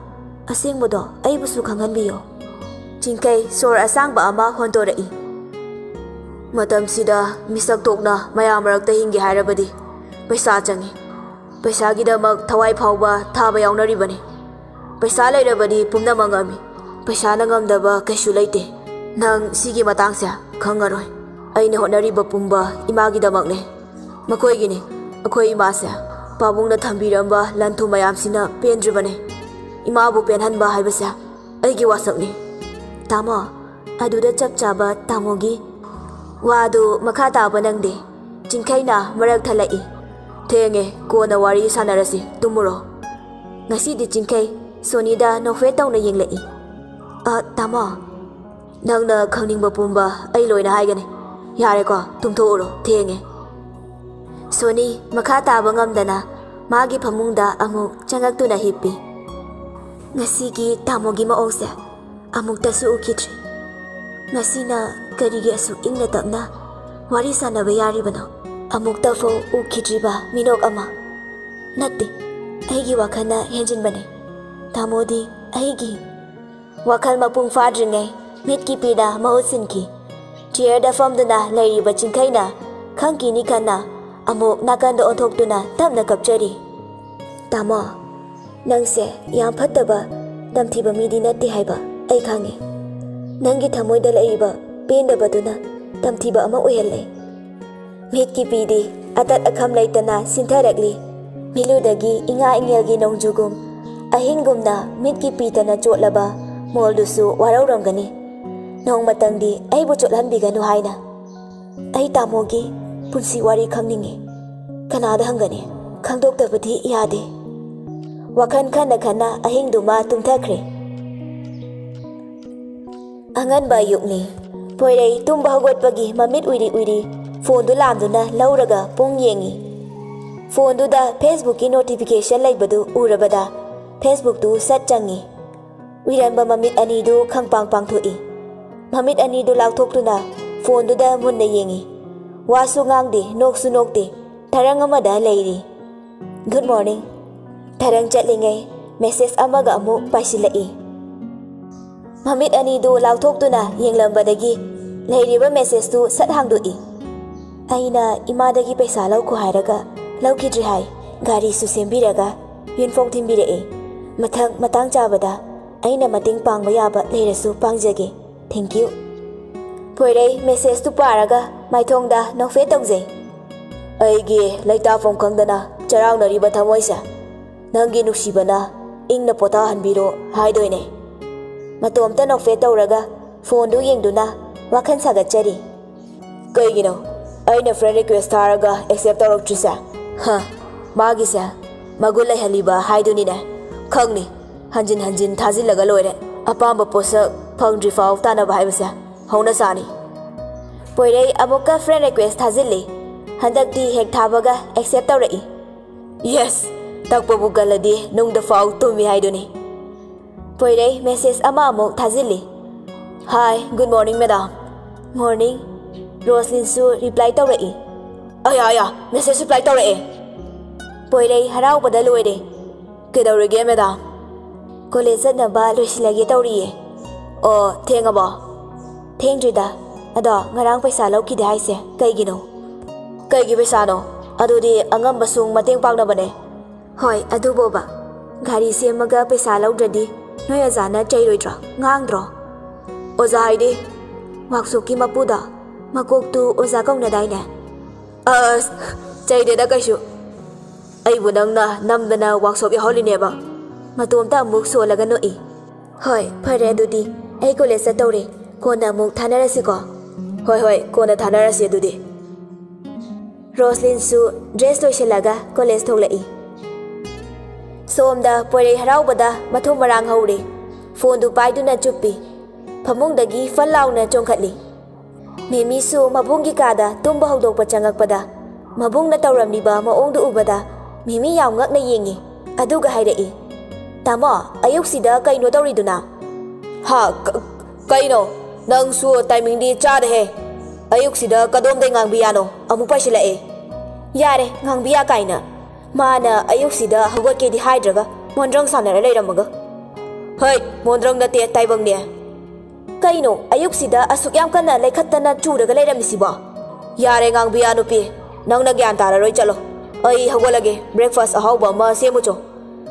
ꯑꯁꯦꯡꯕꯗꯣ ꯑꯩꯕꯨꯁꯨ ꯈꯪꯍꯟꯕꯤꯌꯣ꯫" ꯆꯤꯡꯈꯩ ꯁꯣꯔ ꯑꯁꯥꯡꯕ ꯑꯃ ꯍꯣꯟꯗꯣꯔꯛꯏ꯫ "ꯃꯇꯝꯁꯤꯗ ꯃꯤꯁꯛ ꯊꯣꯛꯅ ꯃꯌꯥꯝ ꯃꯔꯛꯇ ꯍꯤꯡꯒꯦ ꯍꯥꯏꯔꯕꯗꯤ ꯄꯩꯁꯥ ꯆꯪꯉꯤ꯫ ꯄꯩꯁꯥꯒꯤꯗꯃꯛ ꯊꯋꯥꯏ ꯐꯥꯎꯕ ꯊꯥꯕ ꯌꯥꯎꯅꯔꯤꯕꯅꯤ꯫ ꯄꯩꯁꯥ ꯂꯩꯔꯕꯗꯤ ꯄꯨꯝꯅꯃꯛ ꯉꯝꯃꯤ꯫ ꯄꯩꯁꯥꯅ ꯉꯝꯗꯕ ꯀꯩꯁꯨ ꯂꯩꯇꯦ꯫ ꯅꯪ ꯁꯤꯒꯤ ꯃꯇꯥꯡꯁꯦ ꯈꯪꯉꯔꯣꯏ꯫ ꯑꯩꯅ ꯍꯣꯠꯅꯔꯤꯕ ꯄꯨꯝꯕ ꯏꯃꯥꯒꯤꯗꯃꯛꯅꯦ꯫ ꯃꯈꯣꯏꯒꯤꯅꯤ꯫ ꯑꯩꯈꯣꯏ ꯏꯃꯥꯁꯦ ꯄꯥꯕꯨꯡꯅ ꯊꯝꯕꯤꯔꯝꯕ ꯂꯟ ꯊꯨꯝ ꯃꯌꯥꯝꯁꯤꯅ ꯄꯦꯟꯗ꯭ꯔꯤꯕꯅꯦ꯫ ꯏꯃꯥꯕꯨ ꯄꯦꯟꯍꯟꯕ ꯍꯥꯏꯕꯁꯦ ꯑꯩꯒꯤ ꯋꯥꯁꯛꯅꯤ꯫ ꯇꯥꯃꯣ, ꯑꯗꯨꯗ ꯆꯞ ꯆꯥꯕ ꯇꯥꯃꯣꯒꯤ ꯋꯥꯗꯨ ꯃꯈꯥ ꯇꯥꯕ ꯅꯪꯗꯦ꯫ ꯆꯤꯡꯈꯩꯅ ꯃꯔꯛ ꯊꯠꯂꯛꯏ꯫ ꯊꯦꯡꯉꯦ, ꯀꯣꯟꯅ ꯋꯥꯔꯤ ꯁꯥꯟꯅꯔꯁꯤ, ꯇꯨꯝꯃꯨꯔꯣ꯫ ꯉꯁꯤꯗꯤ ꯆꯤꯡꯈꯩ ꯁꯣꯅꯤꯗ ꯅꯣꯛꯐꯦꯠ ꯇꯧꯅ ꯌꯦꯡꯂꯛꯏ꯫ "ꯑ, ꯇꯥꯃꯣ, ꯅꯪꯅ ꯈꯪꯅꯤꯡꯕ ꯄꯨꯝꯕ ꯑꯩ ꯂꯣꯏꯅ ꯍꯥꯏꯒꯅꯤ꯫ ꯌꯥꯔꯦꯀꯣ, ꯇꯨꯝꯊꯣꯛꯎꯔꯣ, ꯊꯦꯡꯉꯦ꯫" ꯁꯣꯅꯤ ꯃꯈꯥ ꯇꯥꯕ ꯉꯝꯗꯅ ꯃꯥꯒꯤ ꯐꯃꯨꯡꯗ ꯑꯃꯨꯛ ꯆꯪꯉꯛꯇꯨꯅ ꯍꯤꯞꯄꯤ꯫ ꯉꯁꯤꯒꯤ ꯇꯥꯃꯣꯒꯤ ꯃꯑꯣꯡꯁꯦ ꯑꯃꯨꯛꯇꯁꯨ ꯎꯈꯤꯗ꯭ꯔꯤ꯫ ꯉꯁꯤꯅ ꯀꯔꯤꯒꯤ ꯑꯁꯨꯛ ꯏꯪꯅ ꯇꯞꯅ ꯋꯥꯔꯤ ꯁꯥꯟꯅꯕ ꯌꯥꯔꯤꯕꯅꯣ? ꯑꯃꯨꯛꯇꯐꯥꯎ ꯎꯈꯤꯗ꯭ꯔꯤꯕ ꯃꯤꯅꯣꯛ ꯑꯃ꯫ ꯅꯠꯇꯦ, ꯑꯩꯒꯤ ꯋꯥꯈꯜꯅ ꯍꯦꯟꯖꯤꯟꯕꯅꯦ꯫ ꯇꯥꯃꯣꯗꯤ ꯑꯩꯒꯤ ꯋꯥꯈꯜ ꯃꯄꯨꯡ ꯐꯥꯗ꯭ꯔꯤꯉꯩ ꯃꯤꯠꯀꯤ ꯄꯤꯗ ꯃꯍꯨꯠ ꯁꯤꯟꯈꯤ꯫ ꯆꯤꯌꯔꯗ ꯐꯝꯗꯨꯅ ꯂꯩꯔꯤꯕ ꯆꯤꯡꯈꯩꯅ ꯈꯪꯀꯤꯅꯤ ꯈꯟꯅ ꯑꯃꯨꯛ ꯅꯥꯀꯟꯗ ꯑꯣꯟꯊꯣꯛꯇꯨꯅ ꯇꯞꯅ ꯀꯞꯆꯔꯤ꯫ "ꯇꯥꯃꯣ, ꯅꯪꯁꯦ ꯌꯥꯝ ꯐꯠꯇꯕ, ꯇꯝꯊꯤꯕ ꯃꯤꯗꯤ ꯅꯠꯇꯦ ꯍꯥꯏꯕ ꯑꯩ ꯈꯪꯉꯤ꯫ ꯅꯪꯒꯤ ꯊꯃꯣꯏꯗ ꯂꯩꯔꯤꯕ ꯄꯦꯟꯗꯕꯗꯨꯅ ꯇꯝꯊꯤꯕ ꯑꯃ ꯑꯣꯏꯍꯜꯂꯦ꯫" ꯃꯤꯠꯀꯤ ꯄꯤꯗꯤ ꯑꯇꯠ ꯑꯈꯝ ꯂꯩꯇꯅ ꯁꯤꯟꯊꯔꯛꯂꯤ꯫ ꯃꯤꯠꯂꯨꯗꯒꯤ ꯏꯉꯥ ꯏꯉꯦꯜꯒꯤ ꯅꯣꯡꯖꯨꯒꯨꯝ ꯑꯍꯤꯡꯒꯨꯝꯅ ꯃꯤꯠꯀꯤ ꯄꯤꯇꯅ ꯆꯣꯠꯂꯕ ꯃꯣꯜꯗꯨꯁꯨ ꯋꯥꯔꯧꯔꯝꯒꯅꯤ꯫ ꯅꯣꯡꯃꯇꯪꯗꯤ ꯑꯩꯕꯨ ꯆꯣꯠꯍꯟꯕꯤꯒꯅꯨ ꯍꯥꯏꯅ꯫ ꯑꯩ ꯇꯥꯃꯣꯒꯤ ꯄꯨꯟꯁꯤ ꯋꯥꯔꯤ ꯈꯪꯅꯤꯡꯉꯤ꯫ ꯀꯅꯥꯗ ꯍꯪꯒꯅꯤ? ꯈꯪꯗꯣꯛꯇꯕꯗꯤ ꯌꯥꯗꯦ꯫ ꯋꯥꯈꯜ ꯈꯟꯅ ꯈꯟꯅ ꯑꯍꯤꯡꯗꯨꯃ ꯇꯨꯝꯊꯈ꯭ꯔꯦ꯫ ꯑꯉꯟꯕ ꯑꯌꯨꯛꯅꯤ꯫ ꯄꯣꯏꯔꯩ ꯇꯨꯝꯕ ꯍꯧꯒꯠꯄꯒꯤ ꯃꯃꯤꯠ ꯎꯏꯔꯤ ꯎꯏꯔꯤ ꯐꯣꯟꯗꯨ ꯂꯥꯝꯗꯨꯅ ꯂꯧꯔꯒ ꯄꯨꯡ ꯌꯦꯡꯉꯤ꯫ ꯐꯣꯟꯗꯨꯗ ꯐꯦꯁꯕꯨꯛꯀꯤ ꯅꯣꯇꯤꯐꯤꯀꯦꯁꯟ ꯂꯩꯕꯗꯨ ꯎꯔꯕꯗ ꯐꯦꯁꯕꯨꯛꯇꯨ ꯁꯠ ꯆꯪꯉꯤ꯫ ꯎꯏꯔꯝꯕ ꯃꯃꯤꯠ ꯑꯅꯤꯗꯨ ꯈꯪꯄꯥꯡ ꯄꯥꯡꯊꯣꯛꯏ꯫ ꯃꯃꯤꯠ ꯑꯅꯤꯗꯨ ꯂꯥꯎꯊꯣꯛꯇꯨꯅ ꯐꯣꯟꯗꯨꯗ ꯃꯨꯟꯅ ꯌꯦꯡꯉꯤ꯫ ꯋꯥꯁꯨ ꯉꯥꯡꯗꯦ, ꯅꯣꯛꯁꯨ ꯅꯣꯛꯇꯦ, ꯊꯔꯪ ꯑꯃꯗ ꯂꯩꯔꯤ꯫ "Good morning꯫" ꯊꯔꯪ ꯆꯠꯂꯤꯉꯩ ꯃꯦꯁꯦꯖ ꯑꯃꯒ ꯑꯃꯨꯛ ꯄꯥꯏꯁꯤꯜꯂꯛꯏ꯫ ꯃꯃꯤꯠ ꯑꯅꯤꯗꯨ ꯂꯥꯎꯊꯣꯛꯇꯨꯅ ꯌꯦꯡꯂꯝꯕꯗꯒꯤ ꯂꯩꯔꯤꯕ ꯃꯦꯁꯦꯖꯇꯨ ꯁꯠ ꯍꯥꯡꯗꯣꯛꯏ꯫ "ꯑꯩꯅ ꯏꯃꯥꯗꯒꯤ ꯄꯩꯁꯥ ꯂꯧꯈꯣ ꯍꯥꯏꯔꯒ ꯂꯧꯈꯤꯗ꯭ꯔꯤ ꯍꯥꯏ꯫ ꯒꯥꯔꯤꯁꯨ ꯁꯦꯝꯕꯤꯔꯒ ꯌꯨꯝꯐꯥꯎ ꯊꯤꯟꯕꯤꯔꯛꯏ꯫ ꯃꯊꯪ ꯃꯇꯥꯡ ꯆꯥꯕꯗ ꯑꯩꯅ ꯃꯇꯦꯡ ꯄꯥꯡꯕ ꯌꯥꯕ ꯂꯩꯔꯁꯨ ꯄꯥꯡꯖꯒꯦ꯫ Thank you꯫ ꯄꯣꯏꯔꯩ messageꯇꯨ ꯄꯥꯔꯒ ꯃꯥꯏꯊꯣꯡꯗ ꯅꯣꯛꯐꯦꯠ ꯇꯧꯖꯩ꯫ ꯑꯩꯒꯤ ꯂꯩꯇꯥꯐꯝ ꯈꯪꯗꯅ ꯆꯔꯥꯡꯅꯔꯤꯕ ꯊꯃꯣꯏꯁꯦ ꯅꯪꯒꯤ ꯅꯨꯡꯁꯤꯕꯅ ꯏꯪꯅ ꯄꯣꯊꯥꯍꯟꯕꯤꯔꯣ ꯍꯥꯏꯗꯣꯏꯅꯦ꯫ ꯃꯇꯣꯝꯇ ꯅꯣꯛꯐꯦꯠ ꯇꯧꯔꯒ phoneꯗꯨ ꯌꯦꯡꯗꯨꯅ ꯋꯥꯈꯜ ꯁꯥꯒꯠꯆꯔꯤ꯫ ꯀꯩꯒꯤꯅꯣ ꯑꯩꯅ friend request ꯊꯥꯔꯒ accept ꯇꯧꯔꯛꯇ꯭ꯔꯤꯁꯦ? ꯍ, ꯃꯥꯒꯤꯁꯦ ꯃꯒꯨꯟ ꯂꯩꯍꯜꯂꯤꯕ ꯍꯥꯏꯗꯨꯅꯤꯅꯦ꯫ ꯈꯪꯅꯤ, ꯍꯟꯖꯤꯟ ꯍꯟꯖꯤꯟ ꯊꯥꯖꯤꯜꯂꯒ ꯂꯣꯏꯔꯦ꯫ ꯑꯄꯥꯝꯕ ꯄꯣꯠꯁꯛ ꯐꯪꯗ꯭ꯔꯤꯐꯥꯎ ꯇꯥꯟꯅꯕ ꯍꯥꯏꯕꯁꯦ ꯍꯧꯅ ꯁꯥꯅꯤ꯫ ꯄꯣꯏꯔꯩ ꯑꯃꯨꯛꯀ friend request ꯊꯥꯖꯤꯜꯂꯤ꯫ ꯍꯟꯗꯛꯇꯤ ꯍꯦꯛ ꯊꯥꯕꯒ accept ꯇꯧꯔꯛꯏ꯫ Yes, ꯇꯛꯄꯕꯨ ꯀꯜꯂꯗꯤ ꯅꯨꯡꯗ ꯐꯥꯎ ꯇꯨꯝꯃꯤ ꯍꯥꯏꯗꯨꯅꯤ꯫ ꯄꯣꯏꯔꯩ message ꯑꯃ ꯑꯃꯨꯛ ꯊꯥꯖꯤꯜꯂꯤ꯫ Hi, good morning madam꯫ Morning꯫ ꯔꯣꯁꯂꯤꯟꯁꯨ reply ꯇꯧꯔꯛꯏ꯫ ꯑꯌꯥ ꯑꯌꯥ, message reply ꯇꯧꯔꯛꯑꯦ꯫ ꯄꯣꯏꯔꯩ ꯍꯔꯥꯎꯕꯗ ꯂꯣꯏꯔꯦ꯫ ꯀꯩꯗꯧꯔꯤꯒꯦ madam? College ꯆꯠꯅꯕ ꯂꯣꯏꯁꯤꯜꯂꯒꯦ ꯇꯧꯔꯤꯌꯦ꯫ ꯑꯣ, ꯊꯦꯡꯉꯕꯣ? ꯊꯦꯡꯗ꯭ꯔꯤꯗ꯫ ꯑꯗꯣ ꯉꯔꯥꯡ ꯄꯩꯁꯥ ꯂꯧꯈꯤꯗꯦ ꯍꯥꯏꯁꯦ ꯀꯩꯒꯤꯅꯣ? ꯀꯩꯒꯤ ꯄꯩꯁꯥꯅꯣ? ꯑꯗꯨꯗꯤ ꯑꯉꯝꯕ ꯁꯨꯡ ꯃꯇꯦꯡ ꯄꯥꯡꯅꯕꯅꯦ꯫ ꯍꯣꯏ, ꯑꯗꯨꯕꯣꯕ꯫ ꯒꯥꯔꯤ ꯁꯦꯝꯃꯒ ꯄꯩꯁꯥ ꯂꯧꯗ꯭ꯔꯗꯤ ꯅꯣꯏ ꯑꯣꯖꯥꯅ ꯆꯩꯔꯣꯏꯗ꯭ꯔꯣ? ꯉꯥꯡꯗ꯭ꯔꯣ? ꯑꯣꯖꯥ ꯍꯥꯏꯗꯤ? Workshopꯀꯤ ꯃꯄꯨꯗꯣ꯫ ꯃꯀꯣꯛꯇꯨ ꯑꯣꯖꯥ ꯀꯧꯅꯗꯥꯏꯅꯦ? ꯑꯁ, ꯆꯩꯗꯦꯗ ꯀꯩꯁꯨ꯫ ꯑꯩꯕꯨ ꯅꯪꯅ ꯅꯝꯗꯅ workshop ꯌꯥꯎꯍꯜꯂꯤꯅꯦꯕ꯫ ꯃꯇꯣꯝꯇ ꯑꯃꯨꯛ ꯁꯣꯜꯂꯒ ꯅꯣꯛꯏ꯫ ꯍꯣꯏ, ꯐꯔꯦ ꯑꯗꯨꯗꯤ꯫ ꯑꯩ college ꯆꯠꯇꯧꯔꯦ꯫ ꯀꯣꯟꯅ ꯑꯃꯨꯛ ꯊꯥꯅꯔꯁꯤꯀꯣ꯫ ꯍꯣꯏ, ꯍꯣꯏ, ꯀꯣꯟꯅ ꯊꯥꯅꯔꯁꯤ ꯑꯗꯨꯗꯤ꯫ ꯔꯣꯁꯂꯤꯟꯁꯨ dress ꯂꯣꯏꯁꯤꯜꯂꯒ college ꯊꯣꯛꯂꯛꯏ꯫ ꯁꯣꯝꯗ ꯄꯣꯏꯔꯩ ꯍꯔꯥꯎꯕꯗ ꯃꯊꯨꯝ ꯃꯔꯥꯡ ꯍꯧꯔꯦ꯫ Phoneꯗꯨ ꯄꯥꯏꯗꯨꯅ ꯆꯨꯞꯄꯤ꯫ ꯐꯃꯨꯡꯗꯒꯤ ꯐꯠ ꯂꯥꯎꯅ ꯆꯣꯡꯈꯠꯂꯤ꯫ ꯃꯦꯃꯤꯁꯨ ꯃꯕꯨꯡꯒꯤ ꯀꯥꯗ ꯇꯨꯝꯕ ꯍꯧꯗꯣꯛꯄ ꯆꯪꯉꯛꯄꯗ, ꯃꯕꯨꯡꯅ ꯇꯧꯔꯝꯂꯤꯕ ꯃꯑꯣꯡꯗꯨ ꯎꯕꯗ ꯃꯦꯃꯤ ꯌꯥꯝ ꯉꯛꯅ ꯌꯦꯡꯉꯤ꯫ ꯑꯗꯨꯒ ꯍꯥꯏꯔꯛꯏ, "ꯇꯥꯃꯣ, ꯑꯌꯨꯛꯁꯤꯗ ꯀꯩꯅꯣ ꯇꯧꯔꯤꯗꯨꯅ?" ꯍꯥ, ꯀ-, ꯀꯩꯅꯣ? ꯅꯪꯁꯨ timingꯗꯤ ꯆꯥꯔꯦꯍꯦ꯫ ꯑꯌꯨꯛꯁꯤꯗ ꯀꯗꯣꯝꯗꯩ ꯉꯥꯡꯕꯤꯌꯥꯅꯣ ꯑꯃꯨꯛ ꯄꯥꯏꯁꯤꯜꯂꯛꯑꯦ꯫ ꯌꯥꯔꯦ, ꯉꯥꯡꯕꯤꯌꯥ ꯀꯥꯏꯅ꯫ ꯃꯥꯅ ꯑꯌꯨꯛꯁꯤꯗ ꯍꯧꯒꯠꯀꯦꯗꯤ ꯍꯥꯏꯗ꯭ꯔꯒ ꯃꯣꯟꯗ꯭ꯔꯪ ꯁꯥꯟꯅꯔ ꯂꯩꯔꯝꯃꯒ꯫ ꯍꯩꯠ, ꯃꯣꯟꯗ꯭ꯔꯪ ꯅꯠꯇꯦ, ꯇꯥꯏꯕꯪꯅꯦ꯫ ꯀꯩꯅꯣ, ꯑꯌꯨꯛꯁꯤꯗ ꯑꯁꯨꯛ ꯌꯥꯝ ꯀꯟꯅ ꯂꯩꯈꯠꯇꯅ ꯆꯨꯔꯒ ꯂꯩꯔꯝꯃꯤꯁꯤꯕꯣ? ꯌꯥꯔꯦ, ꯉꯥꯡꯕꯤꯌꯥ ꯅꯨꯄꯤ, ꯅꯪꯅ ꯒ꯭ꯌꯥꯟ ꯇꯥꯔꯔꯣꯏ, ꯆꯠꯂꯣ꯫ ꯑꯩ ꯍꯧꯒꯠꯂꯒꯦ, breakfast ꯑꯍꯥꯎꯕ ꯑꯃ ꯁꯦꯝꯃꯨꯆꯣ꯫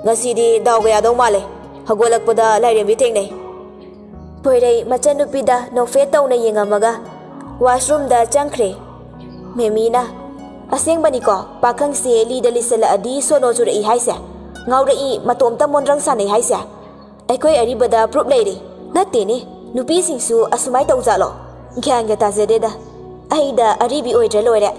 ꯉꯁꯤꯗꯤ ꯗꯥꯎꯒ ꯌꯥꯗꯧ ꯃꯥꯜꯂꯦ, ꯍꯧꯒꯠꯂꯛꯄꯗ ꯂꯥꯏꯔꯦꯝꯕꯤ ꯊꯦꯡꯅꯩ꯫ ꯄꯣꯏꯔꯩ ꯃꯆꯟꯅꯨꯄꯤꯗ ꯅꯣꯛꯐꯦꯠ ꯇꯧꯅ ꯌꯦꯡꯉꯝꯃꯒ washroomꯗ ꯆꯪꯈ꯭ꯔꯦ꯫ ꯃꯦꯃꯤꯅ, "ꯑꯁꯦꯡꯕꯅꯤꯀꯣ, ꯄꯥꯈꯪꯁꯦ ꯂꯤꯗ ꯂꯤꯁꯜꯂꯛꯑꯗꯤ ꯁꯣꯅꯣ ꯆꯨꯔꯛꯏ ꯍꯥꯏꯁꯦ, ꯉꯥꯎꯔꯛꯏ, ꯃꯇꯣꯝꯇ ꯃꯣꯟꯗ꯭ꯔꯪ ꯁꯥꯟꯅꯩ ꯍꯥꯏꯁꯦ꯫ ꯑꯩꯈꯣꯏ ꯑꯔꯤꯕꯗ proof ꯂꯩꯔꯦ꯫ ꯅꯠꯇꯦꯅꯦ, ꯅꯨꯄꯤꯁꯤꯡꯁꯨ ꯑꯁꯨꯃꯥꯏ ꯇꯧꯖꯥꯠꯂꯣ? ꯒ꯭ꯌꯥꯟꯒ ꯇꯥꯖꯗꯦꯗ꯫ ꯑꯩꯗ ꯑꯔꯤꯕꯤ ꯑꯣꯏꯗ꯭ꯔ ꯂꯣꯏꯔꯦ꯫"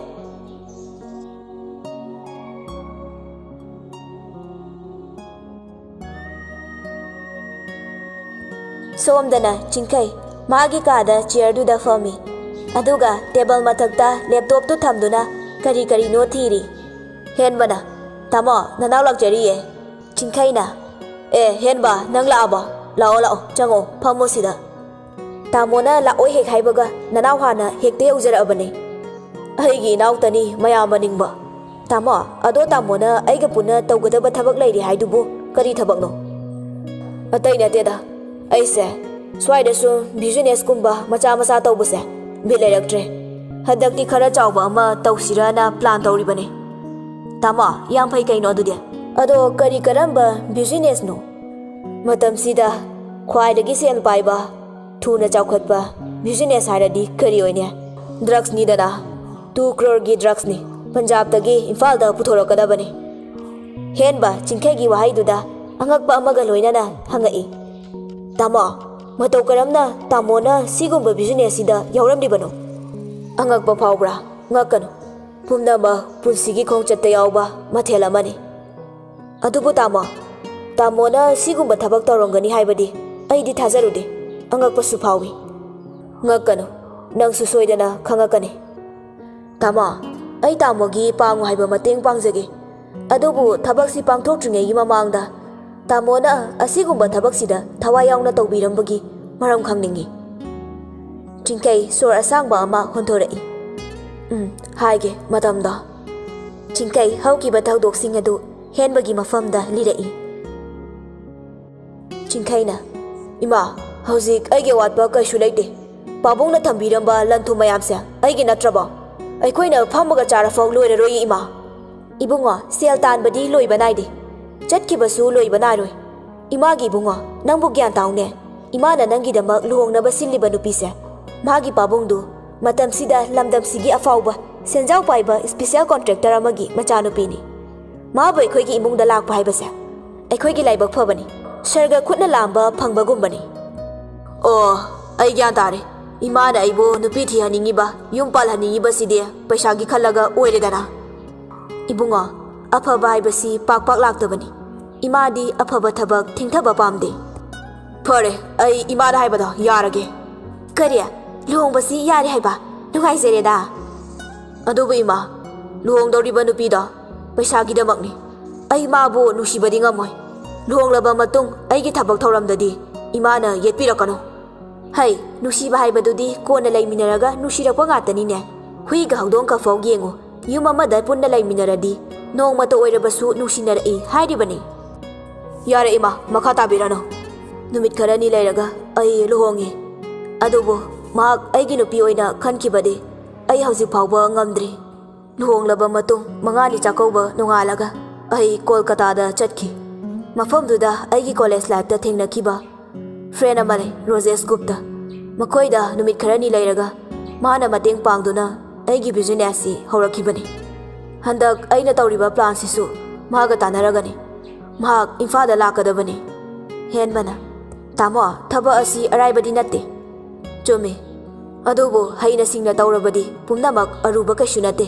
ꯁꯣꯝꯗꯅ ꯆꯤꯡꯈꯩ ꯃꯥꯒꯤ ꯀꯥꯗ chairꯗꯨꯗ ꯐꯝꯃꯤ꯫ ꯑꯗꯨꯒ table ꯃꯊꯛꯇ laptopꯇꯨ ꯊꯝꯗꯨꯅ ꯀꯔꯤ ꯀꯔꯤꯅꯣ ꯊꯤꯔꯤ꯫ ꯍꯦꯟꯕꯅ, "ꯇꯥꯃꯣ, ꯅꯅꯥꯎ ꯂꯥꯛꯆꯔꯤꯌꯦ꯫" ꯆꯤꯡꯈꯩꯅ, "ꯑꯦ, ꯍꯦꯟꯕ, ꯅꯪ ꯂꯥꯛꯑꯕꯣ? ꯂꯥꯛꯑꯣ, ꯂꯥꯛꯑꯣ, ꯆꯪꯉꯣ, ꯐꯝꯃꯣ ꯁꯤꯗ꯫" ꯇꯥꯃꯣꯅ ꯂꯥꯛꯑꯣꯏ ꯍꯦꯛ ꯍꯥꯏꯕꯒ ꯅꯅꯥꯎ ꯍꯥꯟꯅ ꯍꯦꯛꯇ ꯌꯧꯖꯔꯛꯑꯕꯅꯦ꯫ "ꯑꯩꯒꯤ ꯏꯅꯥꯎꯇꯅꯤ, ꯃꯌꯥꯝꯕ ꯅꯤꯡꯕ꯫" "ꯇꯥꯃꯣ, ꯑꯗꯣ ꯇꯥꯃꯣꯅ ꯑꯩꯒ ꯄꯨꯟꯅ ꯇꯧꯒꯗꯕ ꯊꯕꯛ ꯂꯩꯔꯤ ꯍꯥꯏꯗꯨꯕꯨ ꯀꯔꯤ ꯊꯕꯛꯅꯣ?" "ꯑꯇꯩ ꯅꯠꯇꯦꯗ, ꯑꯩꯁꯦ ꯁ꯭ꯋꯥꯏꯗ ꯁꯨꯝ businessꯀꯨꯝꯕ ꯃꯆꯥ ꯃꯆꯥ ꯇꯧꯕꯁꯦ ꯕꯤꯠ ꯂꯩꯔꯛꯇ꯭ꯔꯦ꯫ ꯍꯟꯗꯛꯇꯤ ꯈꯔ ꯆꯥꯎꯕ ꯑꯃ ꯇꯧꯁꯤꯔꯅ plan ꯇꯧꯔꯤꯕꯅꯦ꯫" "ꯇꯥꯃꯣ, ꯌꯥꯝ ꯐꯩ ꯀꯩꯅꯣ ꯑꯗꯨꯗꯤ꯫ ꯑꯗꯣ ꯀꯔꯤ ꯀꯔꯝꯕ businessꯅꯣ? ꯃꯇꯝꯁꯤꯗ ꯈ꯭ꯋꯥꯏꯗꯒꯤ ꯁꯦꯜ ꯄꯥꯏꯕ, ꯊꯨꯅ ꯆꯥꯎꯈꯠꯄ business ꯍꯥꯏꯔꯗꯤ ꯀꯔꯤ ꯑꯣꯏꯅꯤ? Drugsꯅꯤꯗꯅ꯫ Two croreꯒꯤ drugsꯅꯤ, ꯄꯟꯖꯥꯕꯇꯒꯤ ꯏꯝꯐꯥꯜꯗ ꯄꯨꯊꯣꯔꯛꯀꯗꯕꯅꯤ꯫" ꯍꯦꯟꯕ ꯆꯤꯡꯈꯩꯒꯤ ꯋꯥꯍꯩꯗꯨꯗ ꯑꯉꯛꯄ ꯑꯃꯒ ꯂꯣꯏꯅꯅ ꯍꯪꯉꯛꯏ꯫ "ꯇꯥꯃꯣ, ꯃꯇꯧ ꯀꯔꯝꯅ ꯇꯥꯃꯣꯅ ꯁꯤꯒꯨꯝꯕ businessꯁꯤꯗ ꯌꯥꯎꯔꯝꯂꯤꯕꯅꯣ? ꯑꯉꯛꯄ ꯐꯥꯎꯕ꯭ꯔꯥ? ꯉꯛꯀꯅꯨ꯫ ꯄꯨꯝꯅꯃꯛ ꯄꯨꯟꯁꯤꯒꯤ ꯈꯣꯡꯆꯠꯇ ꯌꯥꯎꯕ ꯃꯊꯦꯜ ꯑꯃꯅꯤ꯫ ꯑꯗꯨꯕꯨ ꯇꯥꯃꯣ, ꯇꯥꯃꯣꯅ ꯁꯤꯒꯨꯝꯕ ꯊꯕꯛ ꯇꯧꯔꯝꯒꯅꯤ ꯍꯥꯏꯕꯗꯤ ꯑꯩꯗꯤ ꯊꯥꯖꯔꯨꯗꯦ꯫ ꯑꯉꯛꯄꯁꯨ ꯐꯥꯎꯏ꯫" "ꯉꯛꯀꯅꯨ, ꯅꯪꯁꯨ ꯁꯣꯏꯗꯅ ꯈꯪꯉꯛꯀꯅꯤ꯫" "ꯇꯥꯃꯣ, ꯑꯩ ꯇꯥꯃꯣꯒꯤ ꯄꯥꯡꯉꯨ ꯍꯥꯏꯕ ꯃꯇꯦꯡ ꯄꯥꯡꯖꯒꯦ꯫ ꯑꯗꯨꯕꯨ ꯊꯕꯛꯁꯤ ꯄꯥꯡꯊꯣꯛꯇ꯭ꯔꯤꯉꯩꯒꯤ ꯃꯃꯥꯡꯗ ꯇꯥꯃꯣꯅ ꯑꯁꯤꯒꯨꯝꯕ ꯊꯕꯛꯁꯤꯗ ꯊꯋꯥꯏ ꯌꯥꯎꯅ ꯇꯧꯕꯤꯔꯝꯕꯒꯤ ꯃꯔꯝ ꯈꯪꯅꯤꯡꯏ꯫" ꯆꯤꯡꯈꯩ ꯁꯣꯔ ꯑꯁꯥꯡꯕ ꯑꯃ ꯍꯣꯟꯊꯣꯔꯛꯏ꯫ "ꯎꯝ, ꯍꯥꯏꯒꯦ, ꯃꯇꯝꯗꯣ꯫" ꯆꯤꯡꯈꯩ ꯍꯧꯈꯤꯕ ꯊꯧꯗꯣꯛꯁꯤꯡ ꯑꯗꯨ ꯍꯦꯟꯕꯒꯤ ꯃꯐꯝꯗ ꯂꯤꯔꯛꯏ꯫ ꯆꯤꯡꯈꯩꯅ, "ꯏꯃꯥ, ꯍꯧꯖꯤꯛ ꯑꯩꯒꯤ ꯑꯋꯥꯠꯄ ꯀꯩꯁꯨ ꯂꯩꯇꯦ꯫ ꯄꯥꯕꯨꯡꯅ ꯊꯝꯕꯤꯔꯝꯕ ꯂꯟ ꯊꯨꯝ ꯃꯌꯥꯝꯁꯦ ꯑꯩꯒꯤ ꯅꯠꯇ꯭ꯔꯕꯣ? ꯑꯩꯈꯣꯏꯅ ꯐꯝꯃꯒ ꯆꯥꯔꯐꯥꯎ ꯂꯣꯏꯔꯔꯣꯏꯌꯦ, ꯏꯃꯥ꯫" ꯏꯕꯨꯡꯉꯣ, ꯁꯦꯜ ꯇꯥꯟꯕꯗꯤ ꯂꯣꯏꯕ ꯅꯥꯏꯗꯦ, ꯆꯠꯈꯤꯕꯁꯨ ꯂꯣꯏꯕ ꯅꯥꯏꯔꯣꯏ꯫ ꯏꯃꯥꯒꯤ ꯏꯕꯨꯡꯉꯣ, ꯅꯪꯕꯨ ꯒ꯭ꯌꯥꯟ ꯇꯥꯎꯅꯦ꯫ ꯏꯃꯥꯅ ꯅꯪꯒꯤꯗꯃꯛ ꯂꯨꯍꯣꯡꯅꯕ ꯁꯤꯜꯂꯤꯕ ꯅꯨꯄꯤꯁꯦ, ꯃꯥꯒꯤ ꯄꯥꯕꯨꯡꯗꯨ ꯃꯇꯝꯁꯤꯗ ꯂꯝꯗꯝꯁꯤꯒꯤ ꯑꯐꯥꯎꯕ ꯁꯦꯟꯖꯥꯎ ꯄꯥꯏꯕ special contractor ꯑꯃꯒꯤ ꯃꯆꯥꯅꯨꯄꯤꯅꯤ꯫ ꯃꯥꯕꯨ ꯑꯩꯈꯣꯏꯒꯤ ꯏꯃꯨꯡꯗ ꯂꯥꯛꯄ ꯍꯥꯏꯕꯁꯦ ꯑꯩꯈꯣꯏꯒꯤ ꯂꯥꯏꯕꯛ ꯐꯕꯅꯤ꯫ ꯁꯔꯒ ꯈꯨꯠꯅ ꯂꯥꯝꯕ ꯐꯪꯕꯒꯨꯝꯕꯅꯤ꯫ ꯑꯣ, ꯑꯩ ꯒ꯭ꯌꯥꯟ ꯇꯥꯔꯦ꯫ ꯏꯃꯥꯅ ꯑꯩꯕꯨ ꯅꯨꯄꯤ ꯊꯤꯍꯟꯅꯤꯡꯉꯤꯕ, ꯌꯨꯝ ꯄꯥꯜꯍꯟꯅꯤꯡꯉꯤꯕꯁꯤꯗꯤ ꯄꯩꯁꯥꯒꯤ ꯈꯜꯂꯒ ꯑꯣꯏꯔꯦꯗꯅ꯫ ꯏꯕꯨꯡꯉꯣ, ꯑꯐꯕ ꯍꯥꯏꯕꯁꯤ ꯄꯥꯛ ꯄꯥꯛ ꯂꯥꯛꯇꯕꯅꯤ꯫ ꯏꯃꯥꯗꯤ ꯑꯐꯕ ꯊꯕꯛ ꯊꯦꯡꯊꯕ ꯄꯥꯝꯗꯦ꯫ ꯐꯔꯦ, ꯑꯩ ꯏꯃꯥꯗ ꯍꯥꯏꯕꯗꯣ ꯌꯥꯔꯒꯦ꯫ ꯀꯔꯤ? ꯂꯨꯍꯣꯡꯕꯁꯤ ꯌꯥꯔꯦ ꯍꯥꯏꯕ? ꯅꯨꯡꯉꯥꯏꯖꯔꯦꯗ꯫ ꯑꯗꯨꯕꯨ ꯏꯃꯥ, ꯂꯨꯍꯣꯡꯗꯧꯔꯤꯕ ꯅꯨꯄꯤꯗꯣ ꯄꯩꯁꯥꯒꯤꯗꯃꯛꯅꯤ꯫ ꯑꯩ ꯃꯥꯕꯨ ꯅꯨꯡꯁꯤꯕꯗꯤ ꯉꯝꯃꯣꯏ꯫ ꯂꯨꯍꯣꯡꯂꯕ ꯃꯇꯨꯡ ꯑꯩꯒꯤ ꯊꯕꯛ ꯊꯧꯔꯝꯗꯗꯤ ꯏꯃꯥꯅ ꯌꯦꯠꯄꯤꯔꯛꯀꯅꯨ꯫ ꯍꯩ, ꯅꯨꯡꯁꯤꯕ ꯍꯥꯏꯕꯗꯨꯗꯤ ꯀꯣꯟꯅ ꯂꯩꯃꯤꯟꯅꯔꯒ ꯅꯨꯡꯁꯤꯔꯛꯄ ꯉꯥꯛꯇꯅꯤꯅꯦ꯫ ꯍꯨꯏꯒ ꯍꯧꯗꯣꯡꯒꯐꯥꯎ ꯌꯦꯡꯉꯨ, ꯌꯨꯝ ꯑꯃꯗ ꯄꯨꯟꯅ ꯂꯩꯃꯤꯟꯅꯔꯗꯤ ꯅꯣꯡꯃꯇ ꯑꯣꯏꯔꯕꯁꯨ ꯅꯨꯡꯁꯤꯅꯔꯛꯏ ꯍꯥꯏꯔꯤꯕꯅꯤ꯫ ꯌꯥꯔꯦ ꯏꯃꯥ, ꯃꯈꯥ ꯇꯥꯕꯤꯔꯅꯨ꯫ ꯅꯨꯃꯤꯠ ꯈꯔꯅꯤ ꯂꯩꯔꯒ ꯑꯩ ꯂꯨꯍꯣꯡꯉꯤ꯫ ꯑꯗꯨꯕꯨ ꯃꯍꯥꯛ ꯑꯩꯒꯤ ꯅꯨꯄꯤ ꯑꯣꯏꯅ ꯈꯟꯈꯤꯕꯗꯤ ꯑꯩ ꯍꯧꯖꯤꯛ ꯐꯥꯎꯕ ꯉꯝꯗ꯭ꯔꯤ꯫ ꯂꯨꯍꯣꯡꯂꯕ ꯃꯇꯨꯡ ꯃꯉꯥꯅꯤ ꯆꯥꯛꯀꯧꯕ ꯅꯣꯡꯉꯥꯜꯂꯒ ꯑꯩ ꯀꯣꯜꯀꯇꯥꯗ ꯆꯠꯈꯤ꯫ ꯃꯐꯝꯗꯨꯗ ꯑꯩꯒꯤ college lifeꯇ ꯊꯦꯡꯅꯈꯤꯕ friend ꯑꯃ ꯂꯩ, ꯔꯣꯖꯦꯁ ꯒꯨꯞꯇ꯫ ꯃꯈꯣꯏꯗ ꯅꯨꯃꯤꯠ ꯈꯔꯅꯤ ꯂꯩꯔꯒ ꯃꯥꯅ ꯃꯇꯦꯡ ꯄꯥꯡꯗꯨꯅ ꯑꯩꯒꯤ businessꯁꯤ ꯍꯧꯔꯛꯈꯤꯕꯅꯤ꯫ ꯍꯟꯗꯛ ꯑꯩꯅ ꯇꯧꯔꯤꯕ planꯁꯤꯁꯨ ꯃꯥꯒ ꯇꯥꯟꯅꯔꯒꯅꯤ꯫ ꯃꯍꯥꯛ ꯏꯝꯐꯥꯜꯗ ꯂꯥꯛꯀꯗꯕꯅꯤ꯫ ꯍꯦꯟꯕꯅ, "ꯇꯥꯃꯣ, ꯊꯕꯛ ꯑꯁꯤ ꯑꯔꯥꯏꯕꯗꯤ ꯅꯠꯇꯦ꯫" "ꯆꯨꯝꯃꯤ꯫ ꯑꯗꯨꯕꯨ ꯍꯩꯅ ꯁꯤꯡꯅ ꯇꯧꯔꯕꯗꯤ ꯄꯨꯝꯅꯃꯛ ꯑꯔꯨꯕ ꯀꯩꯁꯨ ꯅꯠꯇꯦ꯫"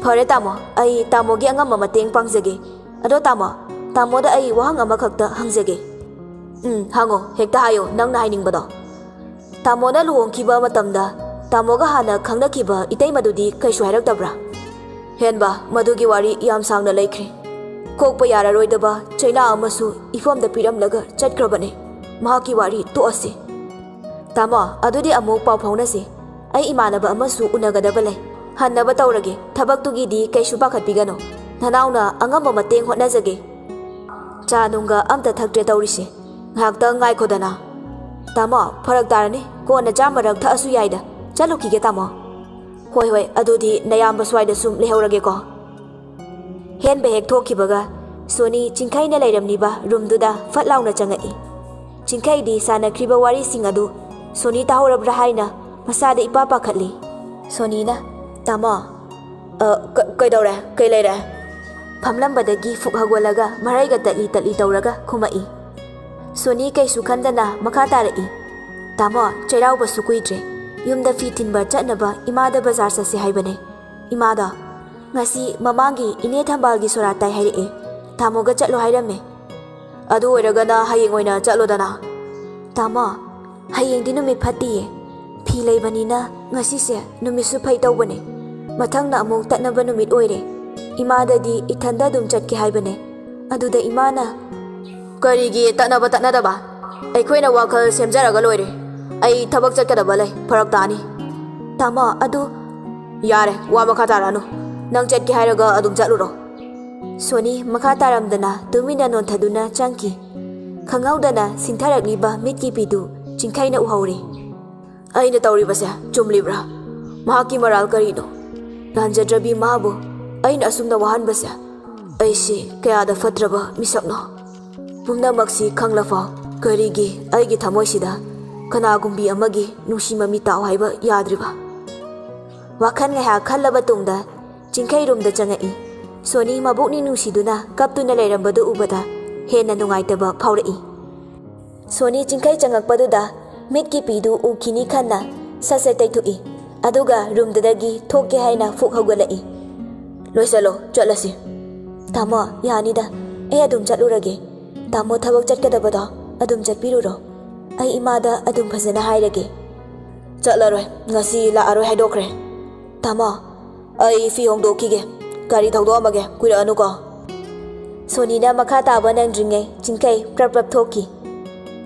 "ꯐꯔꯦ ꯇꯥꯃꯣ, ꯑꯩ ꯇꯥꯃꯣꯒꯤ ꯑꯉꯝꯕ ꯃꯇꯦꯡ ꯄꯥꯡꯖꯒꯦ꯫ ꯑꯗꯣ ꯇꯥꯃꯣ, ꯇꯥꯃꯣꯗ ꯑꯩ ꯋꯥꯍꯪ ꯑꯃꯈꯛꯇ ꯍꯪꯖꯒꯦ꯫" "ꯎꯝ, ꯍꯪꯉꯣ, ꯍꯦꯛꯇ ꯍꯥꯏꯌꯣ, ꯅꯪꯅ ꯍꯥꯏꯅꯤꯡꯕꯗꯣ꯫" "ꯇꯥꯃꯣꯅ ꯂꯨꯍꯣꯡꯈꯤꯕ ꯃꯇꯝꯗ ꯇꯥꯃꯣꯒ ꯍꯥꯟꯅ ꯈꯪꯅꯈꯤꯕ ꯏꯇꯩꯃꯗꯨꯗꯤ ꯀꯩꯁꯨ ꯍꯥꯏꯔꯛꯇꯕ꯭ꯔꯥ?" "ꯍꯦꯟꯕ, ꯃꯗꯨꯒꯤ ꯋꯥꯔꯤ ꯌꯥꯝ ꯁꯥꯡꯅ ꯂꯩꯈ꯭ꯔꯦ꯫ ꯀꯣꯛꯄ ꯌꯥꯔꯔꯣꯏꯗꯕ ꯆꯩꯅꯥ ꯑꯃꯁꯨ ꯏꯐꯝꯗ ꯄꯤꯔꯝꯂꯒ ꯆꯠꯈ꯭ꯔꯕꯅꯦ꯫ ꯃꯍꯥꯛꯀꯤ ꯋꯥꯔꯤ ꯇꯣꯛꯑꯁꯤ꯫" "ꯇꯥꯃꯣ, ꯑꯗꯨꯗꯤ ꯑꯃꯨꯛ ꯄꯥꯎ ꯐꯥꯎꯅꯁꯤ꯫ ꯑꯩ ꯏꯃꯥꯟꯅꯕ ꯑꯃꯁꯨ ꯎꯅꯒꯗꯕ ꯂꯩ꯫ ꯍꯟꯅꯕ ꯇꯧꯔꯒꯦ꯫ ꯊꯕꯛꯇꯨꯒꯤꯗꯤ ꯀꯩꯁꯨ ꯄꯥꯈꯠꯄꯤꯒꯅꯨ꯫ ꯅꯅꯥꯎꯅ ꯑꯉꯝꯕ ꯃꯇꯦꯡ ꯍꯣꯠꯅꯖꯒꯦ꯫" ꯆꯥ ꯅꯨꯡꯒ ꯑꯝꯇ ꯊꯛꯇ꯭ꯔꯦ ꯇꯧꯔꯤꯁꯦ꯫ "ꯉꯥꯏꯍꯥꯛꯇꯪ ꯉꯥꯏꯈꯣꯗꯅ꯫" "ꯇꯥꯃꯣ, ꯐꯔꯛ ꯇꯥꯔꯅꯤ꯫ ꯀꯣꯟꯅ ꯆꯥ ꯃꯔꯛ ꯊꯛꯑꯁꯨ ꯌꯥꯏꯗ꯫ ꯆꯠꯂꯨꯈꯤꯒꯦ ꯇꯥꯃꯣ꯫" "ꯍꯣꯏ, ꯍꯣꯏ, ꯑꯗꯨꯗꯤ ꯅꯌꯥꯝꯕ ꯁ꯭ꯋꯥꯏꯗ ꯁꯨꯝ ꯂꯩꯍꯧꯔꯒꯦꯀꯣ꯫" ꯍꯦꯟꯕ ꯍꯦꯛ ꯊꯣꯛꯈꯤꯕꯒ ꯁꯣꯅꯤ ꯆꯤꯡꯈꯩꯅ ꯂꯩꯔꯝꯂꯤꯕ ꯔꯨꯝꯗꯨꯗ ꯐꯠ ꯂꯥꯎꯅ ꯆꯪꯉꯛꯏ꯫ ꯆꯤꯡꯈꯩꯗꯤ ꯁꯥꯟꯅꯈ꯭ꯔꯤꯕ ꯋꯥꯔꯤꯁꯤꯡ ꯑꯗꯨ ꯁꯣꯅꯤ ꯇꯥꯍꯧꯔꯕ꯭ꯔꯥ ꯍꯥꯏꯅ ꯃꯁꯥꯗ ꯏꯄꯥ ꯄꯥꯈꯠꯂꯤ꯫ ꯁꯣꯅꯤꯅ, "ꯇꯥꯃꯣ, ꯑ, ꯀ-, ꯀꯩꯗꯧꯔꯦ? ꯀꯩ ꯂꯩꯔꯦ?" ꯐꯝꯂꯝꯕꯗꯒꯤ ꯐꯨꯛ ꯍꯧꯒꯠꯂꯒ ꯃꯔꯩꯒ ꯇꯠꯂꯤ ꯇꯠꯂꯤ ꯇꯧꯔꯒ ꯈꯨꯝꯃꯛꯏ꯫ ꯁꯣꯅꯤ ꯀꯩꯁꯨ ꯈꯟꯗꯅ ꯃꯈꯥ ꯇꯥꯔꯛꯏ, "ꯇꯥꯃꯣ, ꯆꯩꯔꯥꯎꯕꯁꯨ ꯀꯨꯏꯗ꯭ꯔꯦ꯫ ꯌꯨꯝꯗ ꯐꯤ ꯊꯤꯟꯕ ꯆꯠꯅꯕ ꯏꯃꯥꯗ ꯕꯖꯥꯔ ꯆꯠꯁꯦ ꯍꯥꯏꯕꯅꯦ꯫ ꯏꯃꯥꯗꯣ ꯉꯁꯤ ꯃꯃꯥꯡꯒꯤ ꯏꯅꯦ ꯊꯝꯕꯥꯜꯒꯤ ꯁꯣꯔꯥꯠ ꯇꯥꯏ ꯍꯥꯏꯔꯛꯑꯦ꯫ ꯇꯥꯃꯣꯒ ꯆꯠꯂꯣ ꯍꯥꯏꯔꯝꯃꯦ꯫" "ꯑꯗꯨ ꯑꯣꯏꯔꯒꯅ ꯍꯌꯦꯡ ꯑꯣꯏꯅ ꯆꯠꯂꯣꯗꯅ꯫" "ꯇꯥꯃꯣ, ꯍꯌꯦꯡꯗꯤ ꯅꯨꯃꯤꯠ ꯐꯠꯇꯤꯌꯦ꯫ ꯐꯤ ꯂꯩꯕꯅꯤꯅ ꯉꯁꯤꯁꯦ ꯅꯨꯃꯤꯠꯁꯨ ꯐꯩ ꯇꯧꯕꯅꯦ꯫ ꯃꯊꯪꯅ ꯑꯃꯨꯛ ꯇꯠꯅꯕ ꯅꯨꯃꯤꯠ ꯑꯣꯏꯔꯦ꯫ ꯏꯃꯥꯗꯗꯤ ꯏꯊꯟꯗ ꯑꯗꯨꯝ ꯆꯠꯀꯦ ꯍꯥꯏꯕꯅꯦ꯫ ꯑꯗꯨꯗ ꯏꯃꯥꯅ..." "ꯀꯔꯤꯒꯤ ꯇꯠꯅꯕ ꯇꯠꯅꯗꯕ? ꯑꯩꯈꯣꯏꯅ ꯋꯥꯈꯜ ꯁꯦꯝꯖꯔꯒ ꯂꯣꯏꯔꯦ꯫ ꯑꯩ ꯊꯕꯛ ꯆꯠꯀꯗꯕ ꯂꯩ, ꯐꯔꯛ ꯇꯥꯅꯤ꯫" "ꯇꯥꯃꯣ, ꯑꯗꯨ..." "ꯌꯥꯔꯦ, ꯋꯥ ꯃꯈꯥ ꯇꯥꯔꯛꯑꯅꯨ꯫ ꯅꯪ ꯆꯠꯀꯦ ꯍꯥꯏꯔꯒ ꯑꯗꯨꯝ ꯆꯠꯂꯨꯔꯣ꯫" ꯁꯣꯅꯤ ꯃꯈꯥ ꯇꯥꯔꯝꯗꯅ ꯇꯨꯃꯤꯟꯅ ꯅꯣꯟꯊꯗꯨꯅ ꯆꯪꯈꯤ꯫ ꯈꯪꯍꯧꯗꯅ ꯁꯤꯟꯊꯔꯛꯂꯤꯕ ꯃꯤꯠꯀꯤ ꯄꯤꯗꯨ ꯆꯤꯡꯈꯩꯅ ꯎꯍꯧꯔꯦ꯫ "ꯑꯩꯅ ꯇꯧꯔꯤꯕꯁꯦ ꯆꯨꯝꯂꯤꯕ꯭ꯔꯥ? ꯃꯍꯥꯛꯀꯤ ꯃꯔꯥꯜ ꯀꯔꯤꯅꯣ? ꯂꯥꯟꯖꯗ꯭ꯔꯕꯤ ꯃꯥꯕꯨ ꯑꯩꯅ ꯑꯁꯨꯝꯅ ꯋꯥꯍꯟꯕꯁꯦ ꯑꯩꯁꯤ ꯀꯌꯥꯗ ꯐꯠꯇ꯭ꯔꯕ ꯃꯤꯁꯛꯅꯣ? ꯄꯨꯝꯅꯃꯛꯁꯤ ꯈꯪꯂꯐꯥꯎ ꯀꯔꯤꯒꯤ ꯑꯩꯒꯤ ꯊꯃꯣꯏꯁꯤꯗ ꯀꯅꯥꯒꯨꯝꯕꯤ ꯑꯃꯒꯤ ꯅꯨꯡꯁꯤ ꯃꯃꯤ ꯇꯥꯎ ꯍꯥꯏꯕ ꯌꯥꯗ꯭ꯔꯤꯕ?" ꯋꯥꯈꯜ ꯉꯥꯏꯍꯥꯛ ꯈꯜꯂꯕ ꯇꯨꯡꯗ ꯆꯤꯡꯈꯩ ꯔꯨꯝꯗ ꯆꯪꯉꯛꯏ꯫ ꯁꯣꯅꯤ ꯃꯕꯨꯛꯅꯤꯡ ꯅꯨꯡꯁꯤꯗꯨꯅ ꯀꯞꯇꯨꯅ ꯂꯩꯔꯝꯕꯗꯨ ꯎꯕꯗ ꯍꯦꯟꯅ ꯅꯨꯡꯉꯥꯏꯇꯕ ꯐꯥꯎꯔꯛꯏ꯫ ꯁꯣꯅꯤ ꯆꯤꯡꯈꯩ ꯆꯪꯉꯛꯄꯗꯨꯗ ꯃꯤꯠꯀꯤ ꯄꯤꯗꯨ ꯎꯈꯤꯅꯤ ꯈꯟꯅ ꯁꯠ ꯁꯠ ꯇꯩꯊꯣꯛꯏ꯫ ꯑꯗꯨꯒ ꯔꯨꯝꯗꯨꯗꯒꯤ ꯊꯣꯛꯀꯦ ꯍꯥꯏꯅ ꯐꯨꯛ ꯍꯧꯒꯠꯂꯛꯏ꯫ "ꯂꯣꯏꯁꯜꯂꯣ, ꯆꯠꯂꯁꯤ꯫" "ꯇꯥꯃꯣ, ꯌꯥꯅꯤꯗ꯫ ꯑꯩ ꯑꯗꯨꯝ ꯆꯠꯂꯨꯔꯒꯦ꯫ ꯇꯥꯃꯣ ꯊꯕꯛ ꯆꯠꯀꯗꯕꯗꯣ ꯑꯗꯨꯝ ꯆꯠꯄꯤꯔꯨꯔꯣ꯫ ꯑꯩ ꯏꯃꯥꯗ ꯑꯗꯨꯝ ꯐꯖꯅ ꯍꯥꯏꯔꯒꯦ꯫" "ꯆꯠꯂꯔꯣꯏ, ꯉꯁꯤ ꯂꯥꯛꯑꯔꯣꯏ ꯍꯥꯏꯗꯣꯛꯈ꯭ꯔꯦ꯫" "ꯇꯥꯃꯣ, ꯑꯩ ꯐꯤ ꯍꯣꯡꯗꯣꯛꯈꯤꯒꯦ꯫ ꯒꯥꯔꯤ ꯊꯧꯗꯣꯛꯑꯝꯃꯒꯦ, ꯀꯨꯏꯔꯛꯑꯅꯨꯀꯣ꯫" ꯁꯣꯅꯤꯅ ꯃꯈꯥ ꯇꯥꯕ ꯅꯪꯗ꯭ꯔꯤꯉꯩ ꯆꯤꯡꯈꯩ ꯄ꯭ꯔꯞ ꯄ꯭ꯔꯞ ꯊꯣꯛꯈꯤ꯫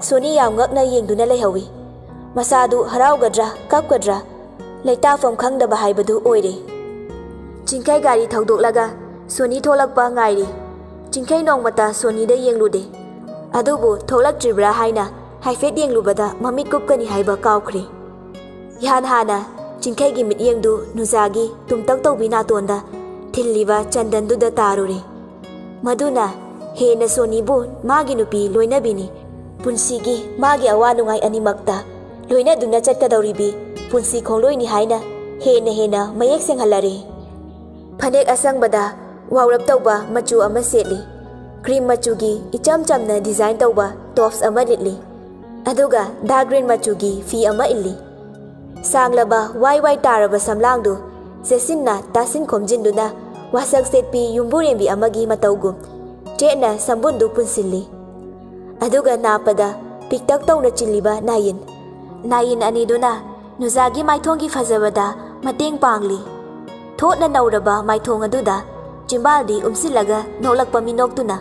ꯁꯣꯅꯤ ꯌꯥꯝ ꯉꯛꯅ ꯌꯦꯡꯗꯨꯅ ꯂꯩꯍꯧꯏ꯫ ꯃꯁꯥꯗꯨ ꯍꯔꯥꯎꯒꯗ꯭ꯔꯥ ꯀꯞꯀꯗ꯭ꯔꯥ ꯂꯩꯇꯥꯐꯝ ꯈꯪꯗꯕ ꯍꯥꯏꯕꯗꯨ ꯑꯣꯏꯔꯦ꯫ ꯆꯤꯡꯈꯩ ꯒꯥꯔꯤ ꯊꯧꯗꯣꯛꯂꯒ ꯁꯣꯅꯤ ꯊꯣꯛꯂꯛꯄ ꯉꯥꯏꯔꯤ꯫ ꯆꯤꯡꯈꯩ ꯅꯣꯡꯃꯇ ꯁꯣꯅꯤꯗ ꯌꯦꯡꯂꯨꯗꯦ꯫ ꯑꯗꯨꯕꯨ ꯊꯣꯛꯂꯛꯇ꯭ꯔꯤꯕ꯭ꯔꯥ ꯍꯥꯏꯅ ꯍꯥꯏꯐꯦꯠ ꯌꯦꯡꯂꯨꯕꯗ ꯃꯃꯤꯠ ꯀꯨꯞꯀꯅꯤ ꯍꯥꯏꯕ ꯀꯥꯎꯈ꯭ꯔꯦ꯫ ꯏꯍꯥꯟ ꯍꯥꯟꯅ ꯆꯤꯡꯈꯩꯒꯤ ꯃꯤꯠꯌꯦꯡꯗꯨ ꯅꯨꯖꯥꯒꯤ ꯇꯨꯝꯇꯛ ꯇꯧꯕꯤ ꯅꯥꯇꯣꯟꯗ ꯊꯤꯜꯂꯤꯕ ꯆꯟꯗꯟꯗꯨꯗ ꯇꯥꯔꯨꯔꯦ꯫ ꯃꯗꯨꯅ ꯍꯦꯟꯅ ꯁꯣꯅꯤꯕꯨ ꯃꯥꯒꯤ ꯅꯨꯄꯤ ꯂꯣꯏꯅꯕꯤꯅꯤ, ꯄꯨꯟꯁꯤꯒꯤ ꯃꯥꯒꯤ ꯑꯋꯥ ꯅꯨꯡꯉꯥꯏ ꯑꯅꯤꯃꯛꯇ ꯂꯣꯏꯅꯗꯨꯅ ꯆꯠꯀꯗꯧꯔꯤꯕꯤ ꯄꯨꯟꯁꯤ ꯈꯣꯡꯂꯣꯏꯅꯤ ꯍꯥꯏꯅ ꯍꯦꯟꯅ ꯍꯦꯟꯅ ꯃꯌꯦꯛ ꯁꯦꯡꯍꯜꯂꯔꯦ꯫ ꯐꯅꯦꯛ ꯑꯁꯪꯕꯗ ꯋꯥꯎꯔꯞ ꯇꯧꯕ ꯃꯆꯨ ꯑꯃ ꯁꯦꯠꯂꯤ꯫ ꯀ꯭ꯔꯤꯝ ꯃꯆꯨꯒꯤ ꯏꯆꯝ ꯆꯝꯅ ꯗꯤꯖꯥꯏꯟ ꯇꯧꯕ ꯇꯣꯞꯁ ꯑꯃ ꯂꯤꯠꯂꯤ꯫ ꯑꯗꯨꯒ ꯗꯥꯔꯛ ꯒ꯭ꯔꯤꯟ ꯃꯆꯨꯒꯤ ꯐꯤ ꯑꯃ ꯏꯜꯂꯤ꯫ ꯁꯥꯡꯂꯕ ꯋꯥꯏ ꯋꯥꯏ ꯇꯥꯔꯕ ꯁꯝꯂꯥꯡꯗꯨ ꯆꯦꯠꯁꯤꯟꯅ ꯇꯥꯁꯤꯟ ꯈꯣꯝꯖꯤꯟꯗꯨꯅ ꯋꯥꯁꯛ ꯁꯦꯠꯄꯤ ꯌꯨꯝꯕꯨꯔꯦꯝꯕꯤ ꯑꯃꯒꯤ ꯃꯇꯧꯒꯨꯝ ꯆꯦꯠꯅ ꯁꯝꯕꯨꯟꯗꯨ ꯄꯨꯟꯁꯤꯜꯂꯤ꯫ ꯑꯗꯨꯒ ꯅꯥꯞꯄꯗ ꯄꯤꯛꯇꯛ ꯇꯧꯅ ꯆꯤꯜꯂꯤꯕ ꯅꯥꯌꯤꯟ, ꯅꯥꯌꯤꯟ ꯑꯅꯤꯗꯨꯅ ꯅꯨꯖꯥꯒꯤ ꯃꯥꯏꯊꯣꯡꯒꯤ ꯐꯖꯕꯗ ꯃꯇꯦꯡ ꯄꯥꯡꯂꯤ꯫ ꯊꯣꯠꯅ ꯅꯧꯔꯕ ꯃꯥꯏꯊꯣꯡ ꯑꯗꯨꯗ ꯆꯤꯝꯕꯥꯜꯗꯤ ꯎꯝꯁꯤꯜꯂꯒ ꯅꯣꯛꯂꯛꯄ ꯃꯤꯅꯣꯛꯇꯨꯅ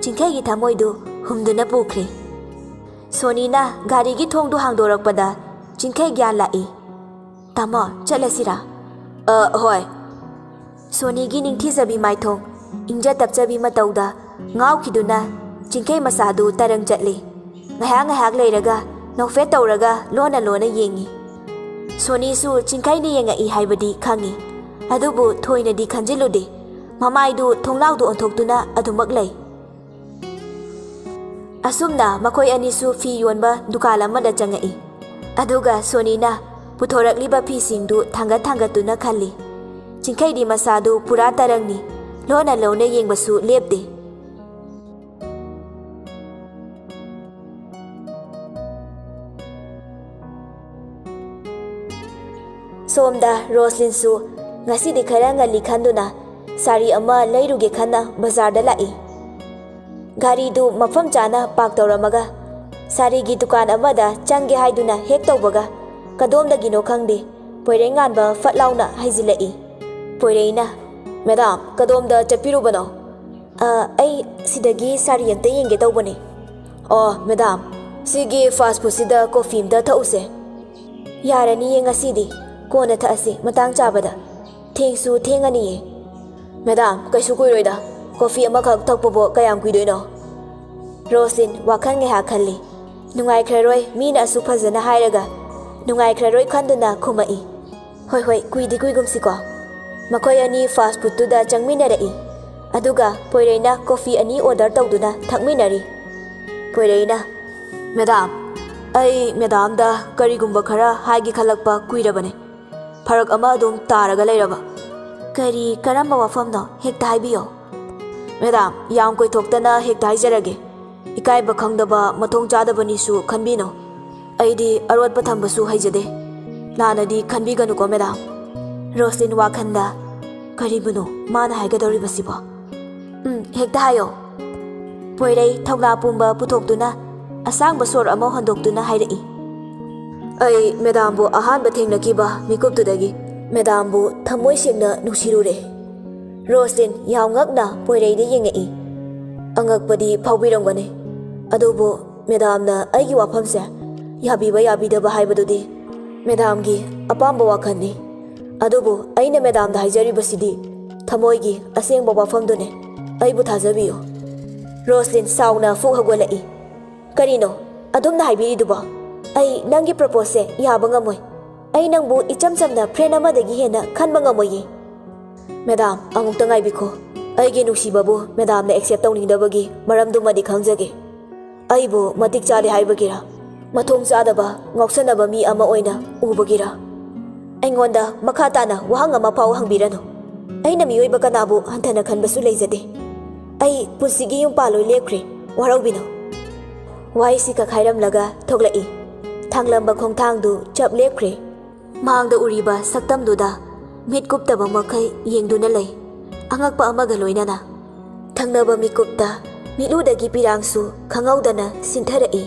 ꯆꯤꯡꯈꯩꯒꯤ ꯊꯃꯣꯏꯗꯨ ꯍꯨꯝꯗꯨꯅ ꯄꯨꯈ꯭ꯔꯦ꯫ ꯁꯣꯅꯤꯅ ꯒꯥꯔꯤꯒꯤ ꯊꯣꯡꯗꯨ ꯍꯥꯡꯗꯣꯔꯛꯄꯗ ꯆꯤꯡꯈꯩ ꯒ꯭ꯌꯥꯟ ꯂꯥꯛꯏ꯫ "ꯇꯥꯃꯣ, ꯆꯠꯂꯁꯤꯔꯥ?" "ꯑ, ꯍꯣꯏ꯫" ꯁꯣꯅꯤꯒꯤ ꯅꯤꯡꯊꯤꯖꯕꯤ ꯃꯥꯏꯊꯣꯡ, ꯏꯪꯖ ꯇꯞꯆꯕꯤ ꯃꯇꯧꯗ ꯉꯥꯎꯈꯤꯗꯨꯅ ꯆꯤꯡꯈꯩ ꯃꯆꯥꯗꯨ ꯇꯔꯪ ꯆꯠꯂꯤ꯫ ꯉꯥꯏꯍꯥꯛ ꯉꯥꯏꯍꯥꯛ ꯂꯩꯔꯒ ꯅꯣꯛꯐꯦꯠ ꯇꯧꯔꯒ ꯂꯣꯟꯅ ꯂꯣꯟꯅ ꯌꯦꯡꯉꯤ꯫ ꯁꯣꯅꯤꯁꯨ ꯆꯤꯡꯈꯩꯅ ꯌꯦꯡꯉꯛꯏ ꯍꯥꯏꯕꯗꯤ ꯈꯪꯉꯤ, ꯑꯗꯨꯕꯨ ꯊꯣꯏꯅꯗꯤ ꯈꯟꯖꯤꯜꯂꯨꯗꯦ꯫ ꯃꯃꯥꯏꯗꯨ ꯊꯣꯡꯅꯥꯎꯗ ꯑꯣꯟꯊꯣꯛꯇꯨꯅ ꯑꯗꯨꯃꯛ ꯂꯩ꯫ ꯑꯁꯨꯝꯅ ꯃꯈꯣꯏ ꯑꯅꯤꯁꯨ ꯐꯤ ꯌꯣꯟꯕ ꯗꯨꯀꯥꯟ ꯑꯃꯗ ꯆꯪꯉꯛꯏ꯫ ꯑꯗꯨꯒ ꯁꯣꯅꯤꯅ ꯄꯨꯊꯣꯔꯛꯂꯤꯕ ꯐꯤꯁꯤꯡꯗꯨ ꯊꯥꯡꯒꯠ ꯊꯥꯡꯒꯠꯇꯨꯅ ꯈꯜꯂꯤ꯫ ꯆꯤꯡꯈꯩꯗꯤ ꯃꯁꯥꯗꯨ ꯄꯨꯔꯥ ꯇꯔꯪꯅꯤ꯫ ꯂꯣꯟꯅ ꯂꯣꯟꯅ ꯌꯦꯡꯕꯁꯨ ꯂꯦꯞꯇꯦ꯫ ꯁꯣꯝꯗ ꯔꯣꯁꯂꯤꯟꯁꯨ ꯉꯁꯤꯗꯤ ꯈꯔ ꯉꯜꯂꯤ ꯈꯟꯗꯨꯅ ꯁꯥꯔꯤ ꯑꯃ ꯂꯩꯔꯨꯒꯦ ꯈꯟꯅ ꯕꯖꯥꯔꯗ ꯂꯥꯛꯏ꯫ ꯒꯥꯔꯤꯗꯨ ꯃꯐꯝ ꯆꯥꯅ ꯄꯥꯔꯛ ꯇꯧꯔꯝꯃꯒ ꯁꯥꯔꯤꯒꯤ ꯗꯨꯀꯥꯟ ꯑꯃꯗ ꯆꯪꯒꯦ ꯍꯥꯏꯗꯨꯅ ꯍꯦꯛ ꯇꯧꯕꯒ, ꯀꯗꯣꯝꯗꯒꯤꯅꯣ ꯈꯪꯗꯦ, ꯄꯣꯏꯔꯩꯉꯥꯟꯕ ꯐꯠ ꯂꯥꯎꯅ ꯍꯩꯖꯤꯜꯂꯛꯏ꯫ ꯄꯣꯏꯔꯩꯅ, "ꯃꯦꯗꯥꯝ, ꯀꯗꯣꯝꯗ ꯆꯠꯄꯤꯔꯨꯕꯅꯣ?" "ꯑ, ꯑꯩ ꯁꯤꯗꯒꯤ ꯁꯥꯔꯤ ꯑꯝꯇ ꯌꯦꯡꯒꯦ ꯇꯧꯕꯅꯦ꯫" "ꯑꯣ, ꯃꯦꯗꯥꯝ, ꯁꯤꯒꯤ ꯐꯥꯁ ꯐꯨꯗꯁꯤꯗ ꯀꯣꯐꯤ ꯑꯝꯇ ꯊꯛꯎꯁꯦ꯫" "ꯌꯥꯔꯅꯤꯌꯦ ꯉꯁꯤꯗꯤ, ꯀꯣꯟꯅ ꯊꯛꯑꯁꯤ ꯃꯇꯥꯡ ꯆꯥꯕꯗ꯫ ꯊꯦꯡꯁꯨ ꯊꯦꯡꯉꯅꯤꯌꯦ꯫" "ꯃꯦꯗꯥꯝ, ꯀꯩꯁꯨ ꯀꯨꯏꯔꯣꯏꯗ, ꯀꯣꯐꯤ ꯑꯃꯈꯛ ꯊꯛꯄꯕꯨ ꯀꯌꯥꯝ ꯀꯨꯏꯗꯣꯏꯅꯣ?" ꯔꯣꯁꯂꯤꯟ ꯋꯥꯈꯜ ꯉꯥꯏꯍꯥꯛ ꯈꯜꯂꯤ꯫ ꯅꯨꯡꯉꯥꯏꯈ꯭ꯔꯔꯣꯏ, ꯃꯤꯅ ꯑꯁꯨꯛ ꯐꯖꯅ ꯍꯥꯏꯔꯒ꯫ ꯅꯨꯡꯉꯥꯏꯈ꯭ꯔꯔꯣꯏ ꯈꯟꯗꯨꯅ ꯈꯨꯝꯃꯛꯏ, "ꯍꯣꯏ, ꯍꯣꯏ, ꯀꯨꯏꯗꯤ ꯀꯨꯏꯒꯨꯝꯁꯤꯀꯣ꯫" ꯃꯈꯣꯏ ꯑꯅꯤ ꯐꯥꯁ ꯐꯨꯗꯇꯨꯗ ꯆꯪꯃꯤꯟꯅꯔꯛꯏ꯫ ꯑꯗꯨꯒ ꯄꯣꯏꯔꯩꯅ ꯀꯣꯐꯤ ꯑꯅꯤ ꯑꯣꯔꯗꯔ ꯇꯧꯗꯨꯅ ꯊꯛꯃꯤꯟꯅꯔꯤ꯫ ꯄꯣꯏꯔꯩꯅ, "ꯃꯦꯗꯥꯝ, ꯑꯩ ꯃꯦꯗꯥꯝꯗ ꯀꯔꯤꯒꯨꯝꯕ ꯈꯔ ꯍꯥꯏꯒꯦ ꯈꯜꯂꯛꯄ ꯀꯨꯏꯔꯕꯅꯦ꯫ ꯐꯔꯛ ꯑꯃ ꯑꯗꯨꯝ ꯇꯥꯔꯒ ꯂꯩꯔꯕ꯫" "ꯀꯔꯤ, ꯀꯔꯝꯕ ꯋꯥꯐꯝꯅꯣ? ꯍꯦꯛꯇ ꯍꯥꯏꯕꯤꯌꯣ꯫" "ꯃꯦꯗꯥꯝ, ꯌꯥꯝ ꯀꯣꯏꯊꯣꯛꯇꯅ ꯍꯦꯛꯇ ꯍꯥꯏꯖꯔꯒꯦ꯫ ꯏꯀꯥꯏꯕ ꯈꯪꯗꯕ, ꯃꯊꯣꯡ ꯆꯥꯗꯕꯅꯤꯁꯨ ꯈꯟꯕꯤꯅꯣ꯫ ꯑꯩꯗꯤ ꯑꯔꯣꯠꯄ ꯊꯝꯕꯁꯨ ꯍꯩꯖꯗꯦ꯫ ꯂꯥꯟꯅꯗꯤ ꯈꯟꯕꯤꯒꯅꯨꯀꯣ, ꯃꯦꯗꯥꯝ꯫" ꯔꯣꯁꯂꯤꯟ ꯋꯥꯈꯜꯗ, "ꯀꯔꯤꯕꯨꯅꯣ ꯃꯥꯅ ꯍꯥꯏꯒꯗꯧꯔꯤꯕꯁꯤꯕꯣ? ꯎꯝ, ꯍꯦꯛꯇ ꯍꯥꯏꯌꯣ꯫" ꯄꯣꯏꯔꯩ ꯊꯧꯅꯥ ꯄꯨꯝꯕ ꯄꯨꯊꯣꯛꯇꯨꯅ ꯑꯁꯥꯡꯕ ꯁꯣꯔ ꯑꯃ ꯍꯣꯟꯗꯣꯛꯇꯨꯅ ꯍꯥꯏꯔꯛꯏ, "ꯑꯩ ꯃꯦꯗꯥꯝꯕꯨ ꯑꯍꯥꯟꯕ ꯊꯦꯡꯅꯈꯤꯕ ꯃꯤꯀꯨꯞꯇꯨꯗꯒꯤ ꯃꯦꯗꯥꯝꯕꯨ ꯊꯃꯣꯏ ꯁꯦꯡꯅ ꯅꯨꯡꯁꯤꯔꯨꯔꯦ꯫" ꯔꯣꯁꯂꯤꯟ ꯌꯥꯝ ꯉꯛꯅ ꯄꯣꯏꯔꯩꯗ ꯌꯦꯡꯉꯛꯏ꯫ "ꯑꯉꯛꯄꯗꯤ ꯐꯥꯎꯕꯤꯔꯝꯒꯅꯤ, ꯑꯗꯨꯕꯨ ꯃꯦꯗꯥꯝꯅ ꯑꯩꯒꯤ ꯋꯥꯐꯝꯁꯦ ꯌꯥꯕꯤꯕ ꯌꯥꯕꯤꯗꯕ ꯍꯥꯏꯕꯗꯨꯗꯤ ꯃꯦꯗꯥꯝꯒꯤ ꯑꯄꯥꯝꯕ ꯋꯥꯈꯜꯅꯤ꯫ ꯑꯗꯨꯕꯨ ꯑꯩꯅ ꯃꯦꯗꯥꯝꯗ ꯍꯥꯏꯖꯔꯤꯕꯁꯤꯗꯤ ꯊꯃꯣꯏꯒꯤ ꯑꯁꯦꯡꯕ ꯋꯥꯐꯝꯗꯨꯅꯦ꯫ ꯑꯩꯕꯨ ꯊꯥꯖꯕꯤꯌꯨ꯫" ꯔꯣꯁꯂꯤꯟ ꯁꯥꯎꯅ ꯐꯨꯛ ꯍꯧꯒꯠꯂꯛꯏ꯫ "ꯀꯔꯤꯅꯣ ꯑꯗꯨꯝꯅ ꯍꯥꯏꯕꯤꯔꯤꯗꯨꯕꯣ? ꯑꯩ ꯅꯪꯒꯤ ꯄ꯭ꯔꯄꯣꯖꯁꯦ ꯌꯥꯕ ꯉꯝꯃꯣꯏ꯫ ꯑꯩ ꯅꯪꯕꯨ ꯏꯆꯝ ꯆꯝꯅ ꯐ꯭ꯔꯦꯟ ꯑꯃꯗꯒꯤ ꯍꯦꯟꯅ ꯈꯟꯕ ꯉꯝꯃꯣꯏꯌꯦ꯫" "ꯃꯦꯗꯥꯝ, ꯑꯃꯨꯛꯇ ꯉꯥꯏꯕꯤꯈꯣ꯫ ꯑꯩꯒꯤ ꯅꯨꯡꯁꯤꯕꯕꯨ ꯃꯦꯗꯥꯝꯅ ꯑꯦꯛꯁꯦꯞ ꯇꯧꯅꯤꯡꯗꯕꯒꯤ ꯃꯔꯝꯗꯨꯃꯗꯤ ꯈꯪꯖꯒꯦ꯫ ꯑꯩꯕꯨ ꯃꯇꯤꯛ ꯆꯥꯗꯦ ꯍꯥꯏꯕꯒꯤꯔ? ꯃꯊꯣꯡ ꯆꯥꯗꯕ, ꯉꯥꯎꯁꯟꯅꯕ ꯃꯤ ꯑꯃ ꯑꯣꯏꯅ ꯎꯕꯒꯤꯔ? ꯑꯩꯉꯣꯟꯗ ꯃꯈꯥ ꯇꯥꯅ ꯋꯥꯍꯪ ꯑꯃ ꯐꯥꯎ ꯍꯪꯕꯤꯔꯅꯨ꯫ ꯑꯩꯅ ꯃꯤꯑꯣꯏꯕ ꯀꯅꯥꯕꯨ ꯍꯟꯊꯅ ꯈꯟꯕꯁꯨ ꯂꯩꯖꯗꯦ꯫ ꯑꯩ ꯄꯨꯟꯁꯤꯒꯤ ꯌꯨꯝ ꯄꯥꯜꯂꯣꯏ ꯂꯦꯞꯈ꯭ꯔꯦ, ꯋꯥꯔꯧꯕꯤꯅꯨ꯫" ꯋꯥꯍꯩꯁꯤ ꯀꯛꯈꯥꯏꯔꯝꯂꯒ ꯊꯣꯛꯂꯛꯏ꯫ ꯊꯥꯡꯂꯝꯕ ꯈꯣꯡꯊꯥꯡꯗꯨ ꯆꯞ ꯂꯦꯞꯈ꯭ꯔꯦ꯫ ꯃꯥꯡꯗ ꯎꯔꯤꯕ ꯁꯛꯇꯝꯗꯨꯗ ꯃꯤꯠ ꯀꯨꯞꯇꯕ ꯃꯈꯩ ꯌꯦꯡꯗꯨꯅ ꯂꯩ, ꯑꯉꯛꯄ ꯑꯃꯒ ꯂꯣꯏꯅꯅ꯫ ꯊꯪꯅꯕ ꯃꯤꯀꯨꯞꯇ ꯃꯤꯠꯂꯨꯗꯒꯤ ꯄꯤꯔꯥꯡꯁꯨ ꯈꯪꯍꯧꯗꯅ ꯁꯤꯟꯊꯔꯛꯏ꯫